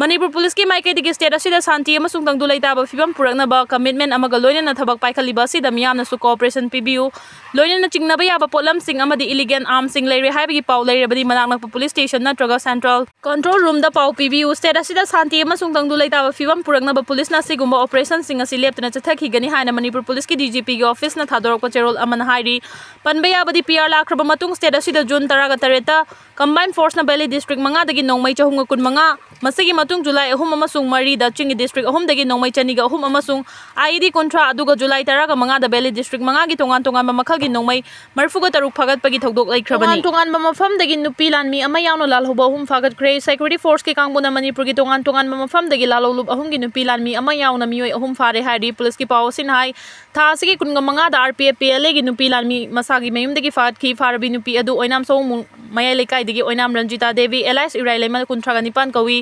ꯃꯅꯤꯄꯨꯔ ꯄꯨꯂꯤꯁꯀꯤ ꯃꯥꯏꯀꯩꯗꯒꯤ ꯁ꯭ꯇꯦꯠ ꯑꯁꯤꯗ ꯁꯥꯟꯇꯤ ꯑꯃꯁꯨꯡ ꯇꯪꯗꯨ ꯂꯩꯇꯥꯕ ꯐꯤꯕꯝ ꯄꯨꯔꯛꯅꯕ ꯀꯃꯤꯠꯃꯦꯟ ꯑꯃꯒ ꯂꯣꯏꯅꯅ ꯊꯕꯛ ꯄꯥꯏꯈꯠꯂꯤꯕ ꯑꯁꯤꯗ ꯃꯤꯌꯥꯝꯅꯁꯨ ꯀꯣꯑꯣꯄꯔꯦꯁꯟ ꯄꯤꯕꯤꯌꯨ꯫ ꯂꯣꯏꯅꯅ ꯆꯤꯡꯅꯕ ꯌꯥꯕ ꯄꯣꯠꯂꯝꯁꯤꯡ ꯑꯃꯗꯤ ꯏꯂꯤꯒꯦꯜ ꯑꯥꯔꯝꯁꯤꯡ ꯂꯩꯔꯦ ꯍꯥꯏꯕꯒꯤ ꯄꯥꯎ ꯂꯩꯔꯕꯗꯤ ꯃꯅꯥꯛ ꯅꯛꯄ ꯄꯨꯂꯤꯁ ꯁ꯭ꯇꯦꯁꯟ ꯅꯠꯇ꯭ꯔꯒ ꯁꯦꯟꯇ꯭ꯔꯦꯜ ꯀꯟꯇ꯭ꯔꯣꯜ ꯔꯨꯝꯗ ꯄꯥꯎ ꯄꯤꯕꯤꯌꯨ꯫ ꯁ꯭ꯇꯦꯠ ꯑꯁꯤꯗ ꯁꯥꯟꯇꯤ ꯑꯃꯁꯨꯡ ꯇꯪꯗꯨ ꯂꯩꯇꯥꯕ ꯐꯤꯕꯝ ꯄꯨꯔꯛꯅꯕ ꯄꯨꯂꯤꯁꯅ ꯑꯁꯤꯒꯨꯝꯕ ꯑꯣꯄꯔꯦꯁꯟꯁꯤꯡ ꯑꯁꯤ ꯂꯦꯞꯇꯅ ꯆꯠꯊꯈꯤꯒꯅꯤ ꯍꯥꯏꯅ ꯃꯅꯤꯄꯨꯔ ꯄꯨꯂꯤꯁꯀꯤ ꯗꯤ ꯖꯤ ꯄꯤꯒꯤ ꯑꯣꯐꯤꯁꯅ ꯊꯥꯗꯣꯔꯛꯄ ꯆꯦꯔꯣꯜ ꯑꯃꯅ ꯍꯥꯏꯔꯤ꯫ ꯄꯟꯕ ꯌꯥꯕꯗꯤ, ꯄꯤ ꯑꯥꯔ ꯂꯥꯛꯈ꯭ꯔꯕ ꯃꯇꯨꯡ ꯁ꯭ꯇꯦꯠ ꯑꯁꯤꯗ ꯖꯨꯟ ꯇꯔꯥꯒ ꯇꯔꯦꯠꯇ ꯀꯝꯕꯥꯏꯟ ꯐꯣꯔꯁꯅ ꯚꯦꯂꯤ ꯗꯤꯁꯇ꯭ꯔꯤꯛ ꯃꯉꯥꯗꯒꯤ ꯅꯣꯡꯃꯩ ꯆꯍꯨꯝꯒ ꯀꯨꯟꯃꯉꯥ, ꯃꯁꯤꯒꯤ ꯃꯇꯨꯡ ꯖꯨꯂꯥꯏ ꯑꯍꯨꯝ ꯑꯃꯁꯨꯡ ꯃꯔꯤꯗ ꯆꯤꯡꯒꯤ ꯗꯤꯁꯇ꯭ꯔꯤꯛ ꯑꯍꯨꯝꯗꯒꯤ ꯅꯣꯡꯃꯩ ꯆꯅꯤꯒ ꯑꯍꯨꯝ ꯑꯃꯁꯨꯡ ꯑꯥꯏ ꯏ ꯗꯤ ꯀꯨꯟꯊ꯭ꯔꯥ, ꯑꯗꯨꯒ ꯖꯨꯂꯥꯏ ꯇꯔꯥꯒ ꯃꯉꯥꯗ ꯚꯦꯂꯤ ꯗꯤꯁꯇ꯭ꯔꯤꯛ ꯃꯉꯥꯒꯤ ꯇꯣꯉꯥꯟ ꯇꯣꯉꯥꯟꯕ ꯃꯈꯜꯒꯤ ꯅꯣꯡꯃꯩ ꯃꯔꯤꯐꯨꯒ ꯇꯔꯨꯛ ꯐꯥꯒꯠꯄꯒꯤ ꯊꯧꯗꯣꯛ ꯂꯩꯈ꯭ꯔꯕꯅꯤ꯫ ꯇꯣꯉꯥꯟ ꯇꯣꯉꯥꯟꯕ ꯃꯐꯝꯗꯒꯤ ꯅꯨꯄꯤ ꯂꯥꯟꯃꯤ ꯑꯃ ꯌꯥꯎꯅ ꯂꯥꯜꯍꯧꯕ ꯑꯍꯨꯝ ꯐꯥꯒꯠꯈ꯭ꯔꯦ꯫ ꯁꯦꯀ꯭ꯌꯨꯔꯤꯇꯤ ꯐꯣꯔꯁꯀꯤ ꯀꯥꯡꯕꯨꯅ ꯃꯅꯤꯄꯨꯔꯒꯤ ꯇꯣꯉꯥꯟ ꯇꯣꯉꯥꯟꯕ ꯃꯐꯝꯗꯒꯤ ꯂꯥꯜꯍꯧꯂꯨꯞ ꯑꯍꯨꯝꯒꯤ ꯅꯨꯄꯤ ꯂꯥꯟꯃꯤ ꯑꯃ ꯌꯥꯎꯅ ꯃꯤꯑꯣꯏ ꯑꯍꯨꯝ ꯐꯥꯔꯦ ꯍꯥꯏꯔꯤ꯫ ꯄꯨꯂꯤꯁꯀꯤ ꯄꯥꯎ ꯑꯁꯤꯅ ꯍꯥꯏ, ꯊꯥ ꯑꯁꯤꯒꯤ ꯀꯨꯟꯒ ꯃꯉꯥꯗ R P F P L ꯑꯦꯒꯤ ꯅꯨꯄꯤ ꯂꯥꯟꯃꯤ ꯃꯁꯥꯒꯤ ꯃꯌꯨꯝꯗꯒꯤ ꯐꯥꯒꯠꯈꯤ꯫ ꯐꯥꯔꯕꯤ ꯅꯨꯄꯤ ꯑꯗꯨ ꯑꯣꯏꯅꯥꯝ ꯁꯑꯣꯝꯕꯨꯡ ꯃꯌꯥꯏ ꯂꯩꯀꯥꯏꯗꯒꯤ ꯑꯣꯏꯅꯥꯝ ꯔꯟꯖꯤꯇꯥ ꯗꯦꯕꯤ, ꯑꯦꯂꯥꯏꯁ ꯏꯔꯥꯏꯂꯩꯃ, ꯀꯨꯟꯊ꯭ꯔꯥꯒ ꯅꯤꯄꯥꯟ ꯀꯧꯏ꯫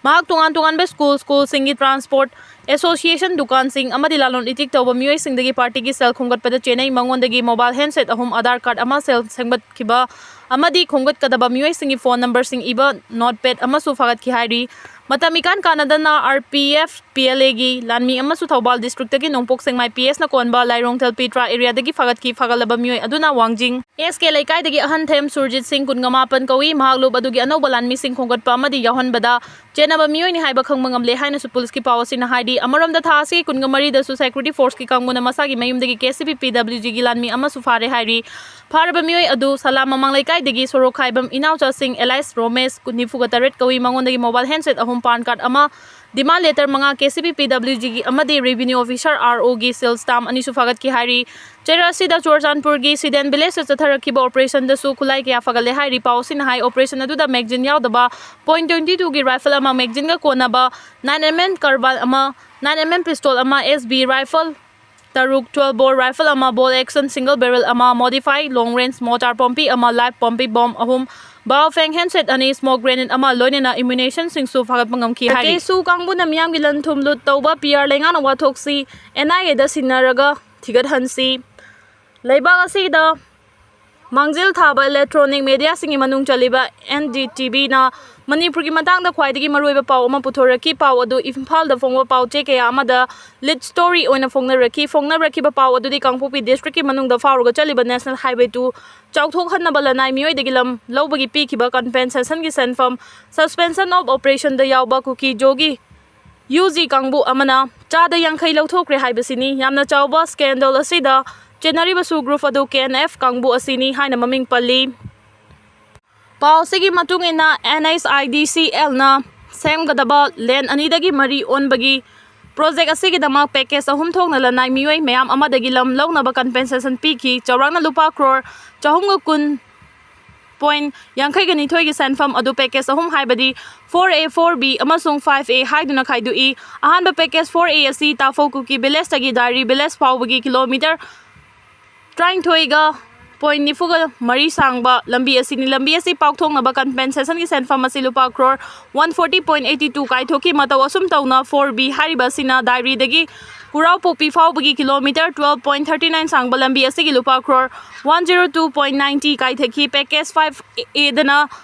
ꯃꯍꯥꯛ ꯇꯣꯉꯥꯟ ꯇꯣꯉꯥꯟꯕ ꯁ꯭ꯀꯨꯜ, ꯁ꯭ꯀꯨꯜꯁꯤꯡꯒꯤ ꯇ꯭ꯔꯥꯟꯁꯄꯣꯔꯠ ꯑꯦꯁꯣꯁꯤꯌꯦꯁꯟ ꯗꯨꯀꯥꯟꯁꯤꯡ ꯑꯃꯗꯤ ꯂꯂꯣꯟ ꯏꯇꯤꯛ ꯇꯧꯕ ꯃꯤꯑꯣꯏꯁꯤꯡꯗꯒꯤ ꯄꯥꯔꯇꯤꯒꯤ ꯁꯦꯜ ꯈꯣꯝꯒꯠꯄꯗ ꯆꯦꯟꯅꯩ꯫ ꯃꯉꯣꯟꯗꯒꯤ ꯃꯣꯕꯥꯏꯜ ꯍꯦꯟꯁꯦꯠ ꯑꯍꯨꯝ, ꯑꯥꯙꯥꯔ ꯀꯥꯔꯗ ꯑꯃ, ꯁꯦꯜ ꯁꯦꯝꯒꯠꯈꯤꯕ ꯑꯃꯗꯤ ꯈꯣꯝꯒꯠꯀꯗꯕ ꯃꯤꯑꯣꯏꯁꯤꯡꯒꯤ ꯐꯣꯟ ꯅꯝꯕꯔꯁꯤꯡ ꯏꯕ ꯅꯣꯠꯄꯦꯗ ꯑꯃꯁꯨ ꯐꯥꯒꯠꯈꯤ ꯍꯥꯏꯔꯤ꯫ ꯃꯇꯝ ꯏꯀꯥꯟ ꯀꯥꯟꯅꯗꯅ R P F, P L ꯑꯦꯒꯤ ꯂꯥꯟꯃꯤ ꯑꯃꯁꯨ ꯊꯧꯕꯥꯜ ꯗꯤꯁꯇ꯭ꯔꯤꯛꯇꯒꯤ ꯅꯣꯡꯄꯣꯛ ꯁꯦꯛꯃꯥꯏ ꯄꯤ ꯑꯦꯁꯅ ꯀꯣꯟꯕ ꯂꯥꯏꯔꯣꯡꯊꯦꯜ ꯄꯤꯇ꯭ꯔꯥ ꯑꯦꯔꯤꯌꯥꯗꯒꯤ ꯐꯥꯒꯠꯈꯤ꯫ ꯐꯥꯒꯠꯂꯕ ꯃꯤꯑꯣꯏ ꯑꯗꯨꯅ ꯋꯥꯡꯖꯤꯡ ꯑꯦꯁ ꯀꯦ ꯂꯩꯀꯥꯏꯗꯒꯤ ꯑꯍꯟ ꯊꯦꯝ ꯁꯨꯔꯖꯤꯠ ꯁꯤꯡ, ꯀꯨꯟꯃꯥꯄꯟ ꯀꯧꯏ꯫ ꯃꯍꯥꯛ ꯂꯨꯞ ꯑꯗꯨꯒꯤ ꯑꯅꯧꯕ ꯂꯥꯟꯃꯤꯁꯤꯡ ꯈꯣꯝꯒꯠꯄ ꯑꯃꯗꯤ ꯌꯥꯎꯍꯟꯕꯗ ꯆꯦꯟꯅꯕ ꯃꯤꯑꯣꯏꯅꯤ ꯍꯥꯏꯕ ꯈꯪꯕ ꯉꯝꯂꯦ ꯍꯥꯏꯅꯁꯨ ꯄꯨꯂꯤꯁꯀꯤ ꯄꯥꯎ ꯑꯁꯤꯅ ꯍꯥꯏꯔꯤ꯫ ꯑꯃꯔꯣꯝꯗ, ꯊꯥ ꯑꯁꯤꯒꯤ ꯀꯨꯟꯃꯔꯤꯗꯁꯨ ꯁꯦꯀ꯭ꯌꯨꯔꯤꯇꯤ ꯐꯣꯔꯁꯀꯤ ꯀꯥꯡꯕꯨꯅ ꯃꯁꯥꯒꯤ ꯃꯌꯨꯝꯗꯒꯤ K C B P W ꯖꯤꯒꯤ ꯂꯥꯟꯃꯤ ꯑꯃꯁꯨ ꯐꯥꯔꯦ ꯍꯥꯏꯔꯤ꯫ ꯐꯥꯔꯕ ꯃꯤꯑꯣꯏ ꯑꯗꯨ ꯁꯂꯥꯝ ꯃꯃꯥꯡ ꯂꯩꯀꯥꯏꯗꯒꯤ ꯁꯣꯔꯣꯛ ꯈꯥꯏꯕꯝ ꯏꯅꯥꯎꯆꯥꯁꯤꯡ ꯑꯦꯂꯥꯏꯁ ꯔꯣꯃꯦꯁ, ꯅꯤꯐꯨꯒ ꯇꯔꯦꯠ ꯀꯧꯏ꯫ ꯃꯉꯣꯟꯗꯒꯤ ꯃꯣꯕꯥꯏꯜ ꯍꯦꯟꯁꯦꯠ ꯑꯍꯨꯝ, ꯄꯥꯟ ꯀꯥꯔꯗ ꯑꯃ, ꯗꯤꯃꯥꯟ ꯂꯦꯇꯔ ꯃꯉꯥ, K C B P W ꯖꯤꯒꯤ ꯑꯃꯗꯤ ꯔꯦꯚꯤꯅ꯭ꯌꯨ ꯑꯣꯐꯤꯁꯥꯔ, ꯑꯥꯔ ꯑꯣꯒꯤ ꯁꯤꯜ ꯁ꯭ꯇꯥꯝ ꯑꯅꯤꯁꯨ ꯐꯥꯒꯠꯈꯤ ꯍꯥꯏꯔꯤ꯫ ꯆꯩꯔꯥ ꯑꯁꯤꯗ ꯆꯨꯔꯆꯥꯟꯄꯨꯔꯒꯤ ꯁꯤꯗꯦꯟ ꯚꯤꯂꯦꯖꯇ ꯆꯠꯊꯔꯛꯈꯤꯕ ꯑꯣꯄꯔꯦꯁꯟꯗꯁꯨ ꯈꯨꯠꯂꯥꯏ ꯀꯌꯥ ꯐꯒꯠꯂꯦ ꯍꯥꯏꯔꯤ꯫ ꯄꯥꯎ ꯑꯁꯤꯅ ꯍꯥꯏ, ꯑꯣꯄꯔꯦꯁꯟ ꯑꯗꯨꯗ ꯃꯦꯒꯖꯤꯟ ꯌꯥꯎꯗꯕ ꯄꯣꯏꯟ ꯇ꯭ꯋꯦꯟꯇꯤ ꯇꯨꯒꯤ ꯔꯥꯏꯐꯜ ꯑꯃ, ꯃꯦꯒꯖꯤꯟꯒ ꯀꯣꯟꯅꯕ ꯅꯥꯏꯟ ꯑꯦꯝ ꯑꯦꯝ ꯀꯥꯔꯕꯥꯏꯟ ꯑꯃ, ꯅꯥꯏꯟ ꯑꯦꯝ ꯑꯦꯝ ꯄꯤꯁꯇꯣꯜ ꯑꯃ, ꯑꯦꯁ ꯕꯤ ꯔꯥꯏꯐꯜ ꯇꯔꯨꯛ, ꯇ꯭ꯋꯦꯜꯐ ꯕꯣꯔ ꯔꯥꯏꯐꯜ ꯑꯃ, ꯕꯣꯜ ꯑꯦꯛꯁꯟ ꯁꯤꯡꯒꯜ ꯕꯦꯔꯦꯜ ꯑꯃ, ꯃꯣꯗꯤꯐꯥꯏ ꯂꯣꯡ ꯔꯦꯟꯖ ꯃꯣꯔꯇꯥꯔ ꯄꯣꯝꯄꯤ ꯑꯃ, ꯂꯥꯏꯐ ꯄꯣꯝꯄꯤ ꯕꯣꯝ ꯑꯍꯨꯝ, ꯕꯥꯑꯣꯐꯦꯡ ꯍꯦꯟꯁꯦꯠ ꯑꯅꯤ, ꯁ꯭ꯃꯣꯛ ꯒ꯭ꯔꯦꯅꯦꯗ ꯑꯃ, ꯂꯣꯏꯅꯅ ꯑꯦꯃꯨꯅꯤꯁꯟꯁꯤꯡꯁꯨ ꯐꯥꯒꯠꯄ ꯉꯝꯈꯤ ꯍꯥꯏꯔꯤ꯫ ꯀꯦꯁꯨ ꯀꯥꯡꯕꯨꯅ ꯃꯤꯌꯥꯝꯒꯤ ꯂꯟ ꯊꯨꯝ ꯂꯨꯠ ꯇꯧꯕ ꯄꯤ ꯑꯥꯔ ꯂꯩꯉꯥꯛꯅ ꯋꯥꯊꯣꯛꯁꯤ ꯑꯦꯟ ꯑꯥꯏ ꯑꯦꯗ ꯁꯤꯟꯅꯔꯒ ꯊꯤꯒꯠꯍꯟꯁꯤ꯫ ꯂꯩꯕꯥꯛ ꯑꯁꯤꯗ ꯃꯥꯡꯖꯤꯜ ꯊꯥꯕ ꯏꯂꯦꯛꯇ꯭ꯔꯣꯅꯤꯛ ꯃꯦꯗꯤꯌꯥꯁꯤꯡꯒꯤ ꯃꯅꯨꯡ ꯆꯜꯂꯤꯕ ꯑꯦꯟ ꯗꯤ ꯇꯤ ꯚꯤꯅ ꯃꯅꯤꯄꯨꯔꯒꯤ ꯃꯇꯥꯡꯗ ꯈ꯭ꯋꯥꯏꯗꯒꯤ ꯃꯔꯨꯑꯣꯏꯕ ꯄꯥꯎ ꯑꯃ ꯄꯨꯊꯣꯔꯛꯈꯤ꯫ ꯄꯥꯎ ꯑꯗꯨ ꯏꯝꯐꯥꯜꯗ ꯐꯣꯡꯕ ꯄꯥꯎ ꯆꯦ ꯀꯌꯥ ꯑꯃꯗ ꯂꯤꯗ ꯁ꯭ꯇꯣꯔꯤ ꯑꯣꯏꯅ ꯐꯣꯡꯅꯔꯛꯈꯤ꯫ ꯐꯣꯡꯅꯔꯛꯈꯤꯕ ꯄꯥꯎ ꯑꯗꯨꯗꯤ ꯀꯥꯡꯄꯣꯛꯄꯤ ꯗꯤꯁꯇ꯭ꯔꯤꯛꯀꯤ ꯃꯅꯨꯡꯗ ꯐꯥꯎꯔꯒ ꯆꯠꯂꯤꯕ ꯅꯦꯁꯅꯦꯜ ꯍꯥꯏꯋꯦ ꯇꯨ ꯆꯥꯎꯊꯣꯛꯍꯟꯅꯕ ꯂꯅꯥꯏ ꯃꯤꯑꯣꯏꯗꯒꯤ ꯂꯝ ꯂꯧꯕꯒꯤ ꯄꯤꯈꯤꯕ ꯀꯝꯄꯦꯟꯁꯦꯁꯟꯒꯤ ꯁꯦꯟꯐꯝ, ꯁꯁꯄꯦꯟꯁꯟ ꯑꯣꯐ ꯑꯣꯄꯔꯦꯁꯟꯗ ꯌꯥꯎꯕ ꯀꯨꯀꯤ ꯖꯣꯒꯤ ꯌꯨ ꯖꯤ ꯀꯥꯡꯕꯨ ꯑꯃꯅ ꯆꯥꯗ ꯌꯥꯡꯈꯩ ꯂꯧꯊꯣꯛꯈ꯭ꯔꯦ ꯍꯥꯏꯕꯁꯤꯅꯤ꯫ ꯌꯥꯝꯅ ꯆꯥꯎꯕ ꯁ꯭ꯀꯦꯟꯗꯜ ꯑꯁꯤꯗ ꯆꯦꯟꯅꯔꯤꯕꯁꯨ ꯒ꯭ꯔꯨꯞ ꯑꯗꯨ ꯀꯦ ꯑꯦꯟ ꯑꯦꯐ ꯀꯥꯡꯕꯨ ꯑꯁꯤꯅꯤ ꯍꯥꯏꯅ ꯃꯃꯤꯡ ꯄꯜꯂꯤ꯫ ꯄꯥꯎ ꯑꯁꯤꯒꯤ ꯃꯇꯨꯡ ꯏꯟꯅ, ꯑꯦꯟ ꯑꯩꯆ ꯑꯥꯏ ꯗꯤ ꯁꯤ ꯑꯦꯜꯅ ꯁꯦꯝꯒꯗꯕ ꯂꯦꯟ ꯑꯅꯤꯗꯒꯤ ꯃꯔꯤ ꯑꯣꯟꯕꯒꯤ ꯄ꯭ꯔꯣꯖꯦꯛ ꯑꯁꯤꯒꯤꯗꯃꯛ ꯄꯦꯀꯦꯖ ꯑꯍꯨꯝ ꯊꯣꯛꯅ ꯂꯅꯥꯏ ꯃꯤꯑꯣꯏ ꯃꯌꯥꯝ ꯑꯃꯗꯒꯤ ꯂꯝ ꯂꯧꯅꯕ ꯀꯝꯄꯦꯟꯁꯦꯁꯟ ꯄꯤꯈꯤ꯫ ꯆꯥꯎꯔꯥꯛꯅ ꯂꯨꯄꯥ ꯀ꯭ꯔꯣꯔ ꯆꯍꯨꯝꯒ ꯀꯨꯟ ꯄꯣꯏꯟ ꯌꯥꯡꯈꯩꯒ ꯅꯤꯊꯣꯏꯒꯤ ꯁꯦꯟꯐꯝ ꯑꯗꯨ ꯄꯦꯀꯦꯖ ꯑꯍꯨꯝ, ꯍꯥꯏꯕꯗꯤ ꯐꯣꯔ ꯑꯦ, ꯐꯣꯔ ꯕꯤ ꯑꯃꯁꯨꯡ ꯐꯥꯏꯚ ꯑꯦ ꯍꯥꯏꯗꯨꯅ ꯈꯥꯏꯗꯣꯛꯏ꯫ ꯑꯍꯥꯟꯕ ꯄꯦꯀꯦꯖ ꯐꯣꯔ ꯑꯦ ꯑꯁꯤ ꯇꯥꯐꯧ ꯀꯨꯀꯤ ꯚꯤꯂꯦꯖꯇꯒꯤ ꯗꯥꯏꯔꯤ ꯚꯤꯂꯦꯖ ꯐꯥꯎꯕꯒꯤ ꯀꯤꯂꯣꯃꯤꯇꯔ ꯇꯔꯥꯅꯤꯊꯣꯏꯒ ꯄꯣꯏꯟ ꯅꯤꯐꯨꯒ ꯃꯔꯤ ꯁꯥꯡꯕ ꯂꯝꯕꯤ ꯑꯁꯤꯅꯤ꯫ ꯂꯝꯕꯤ ꯑꯁꯤ ꯄꯥꯛꯊꯣꯛꯅꯕ ꯀꯝꯄꯦꯟꯁꯦꯁꯟꯒꯤ ꯁꯦꯟꯐꯝ ꯑꯁꯤ ꯂꯨꯄꯥ crore one forty point eighty two ꯀꯥꯏꯊꯣꯛꯈꯤ꯫ ꯃꯇꯧ ꯑꯁꯨꯝ ꯇꯧꯅ ꯐꯣꯔ ꯕꯤ ꯍꯥꯏꯔꯤꯕ ꯑꯁꯤꯅ ꯗꯥꯏꯔꯤꯗꯒꯤ ꯀꯨꯔꯥꯎꯄꯣꯛꯄꯤ ꯐꯥꯎꯕꯒꯤ kilometre twelve point thirty nine ꯁꯥꯡꯕ ꯂꯝꯕꯤ ꯑꯁꯤꯒꯤ ꯂꯨꯄꯥ crore one zero two point ninety ꯀꯥꯏꯊꯈꯤ꯫ ꯄꯦꯀꯦꯖ ꯐꯥꯏꯚ ꯑꯦꯗꯅ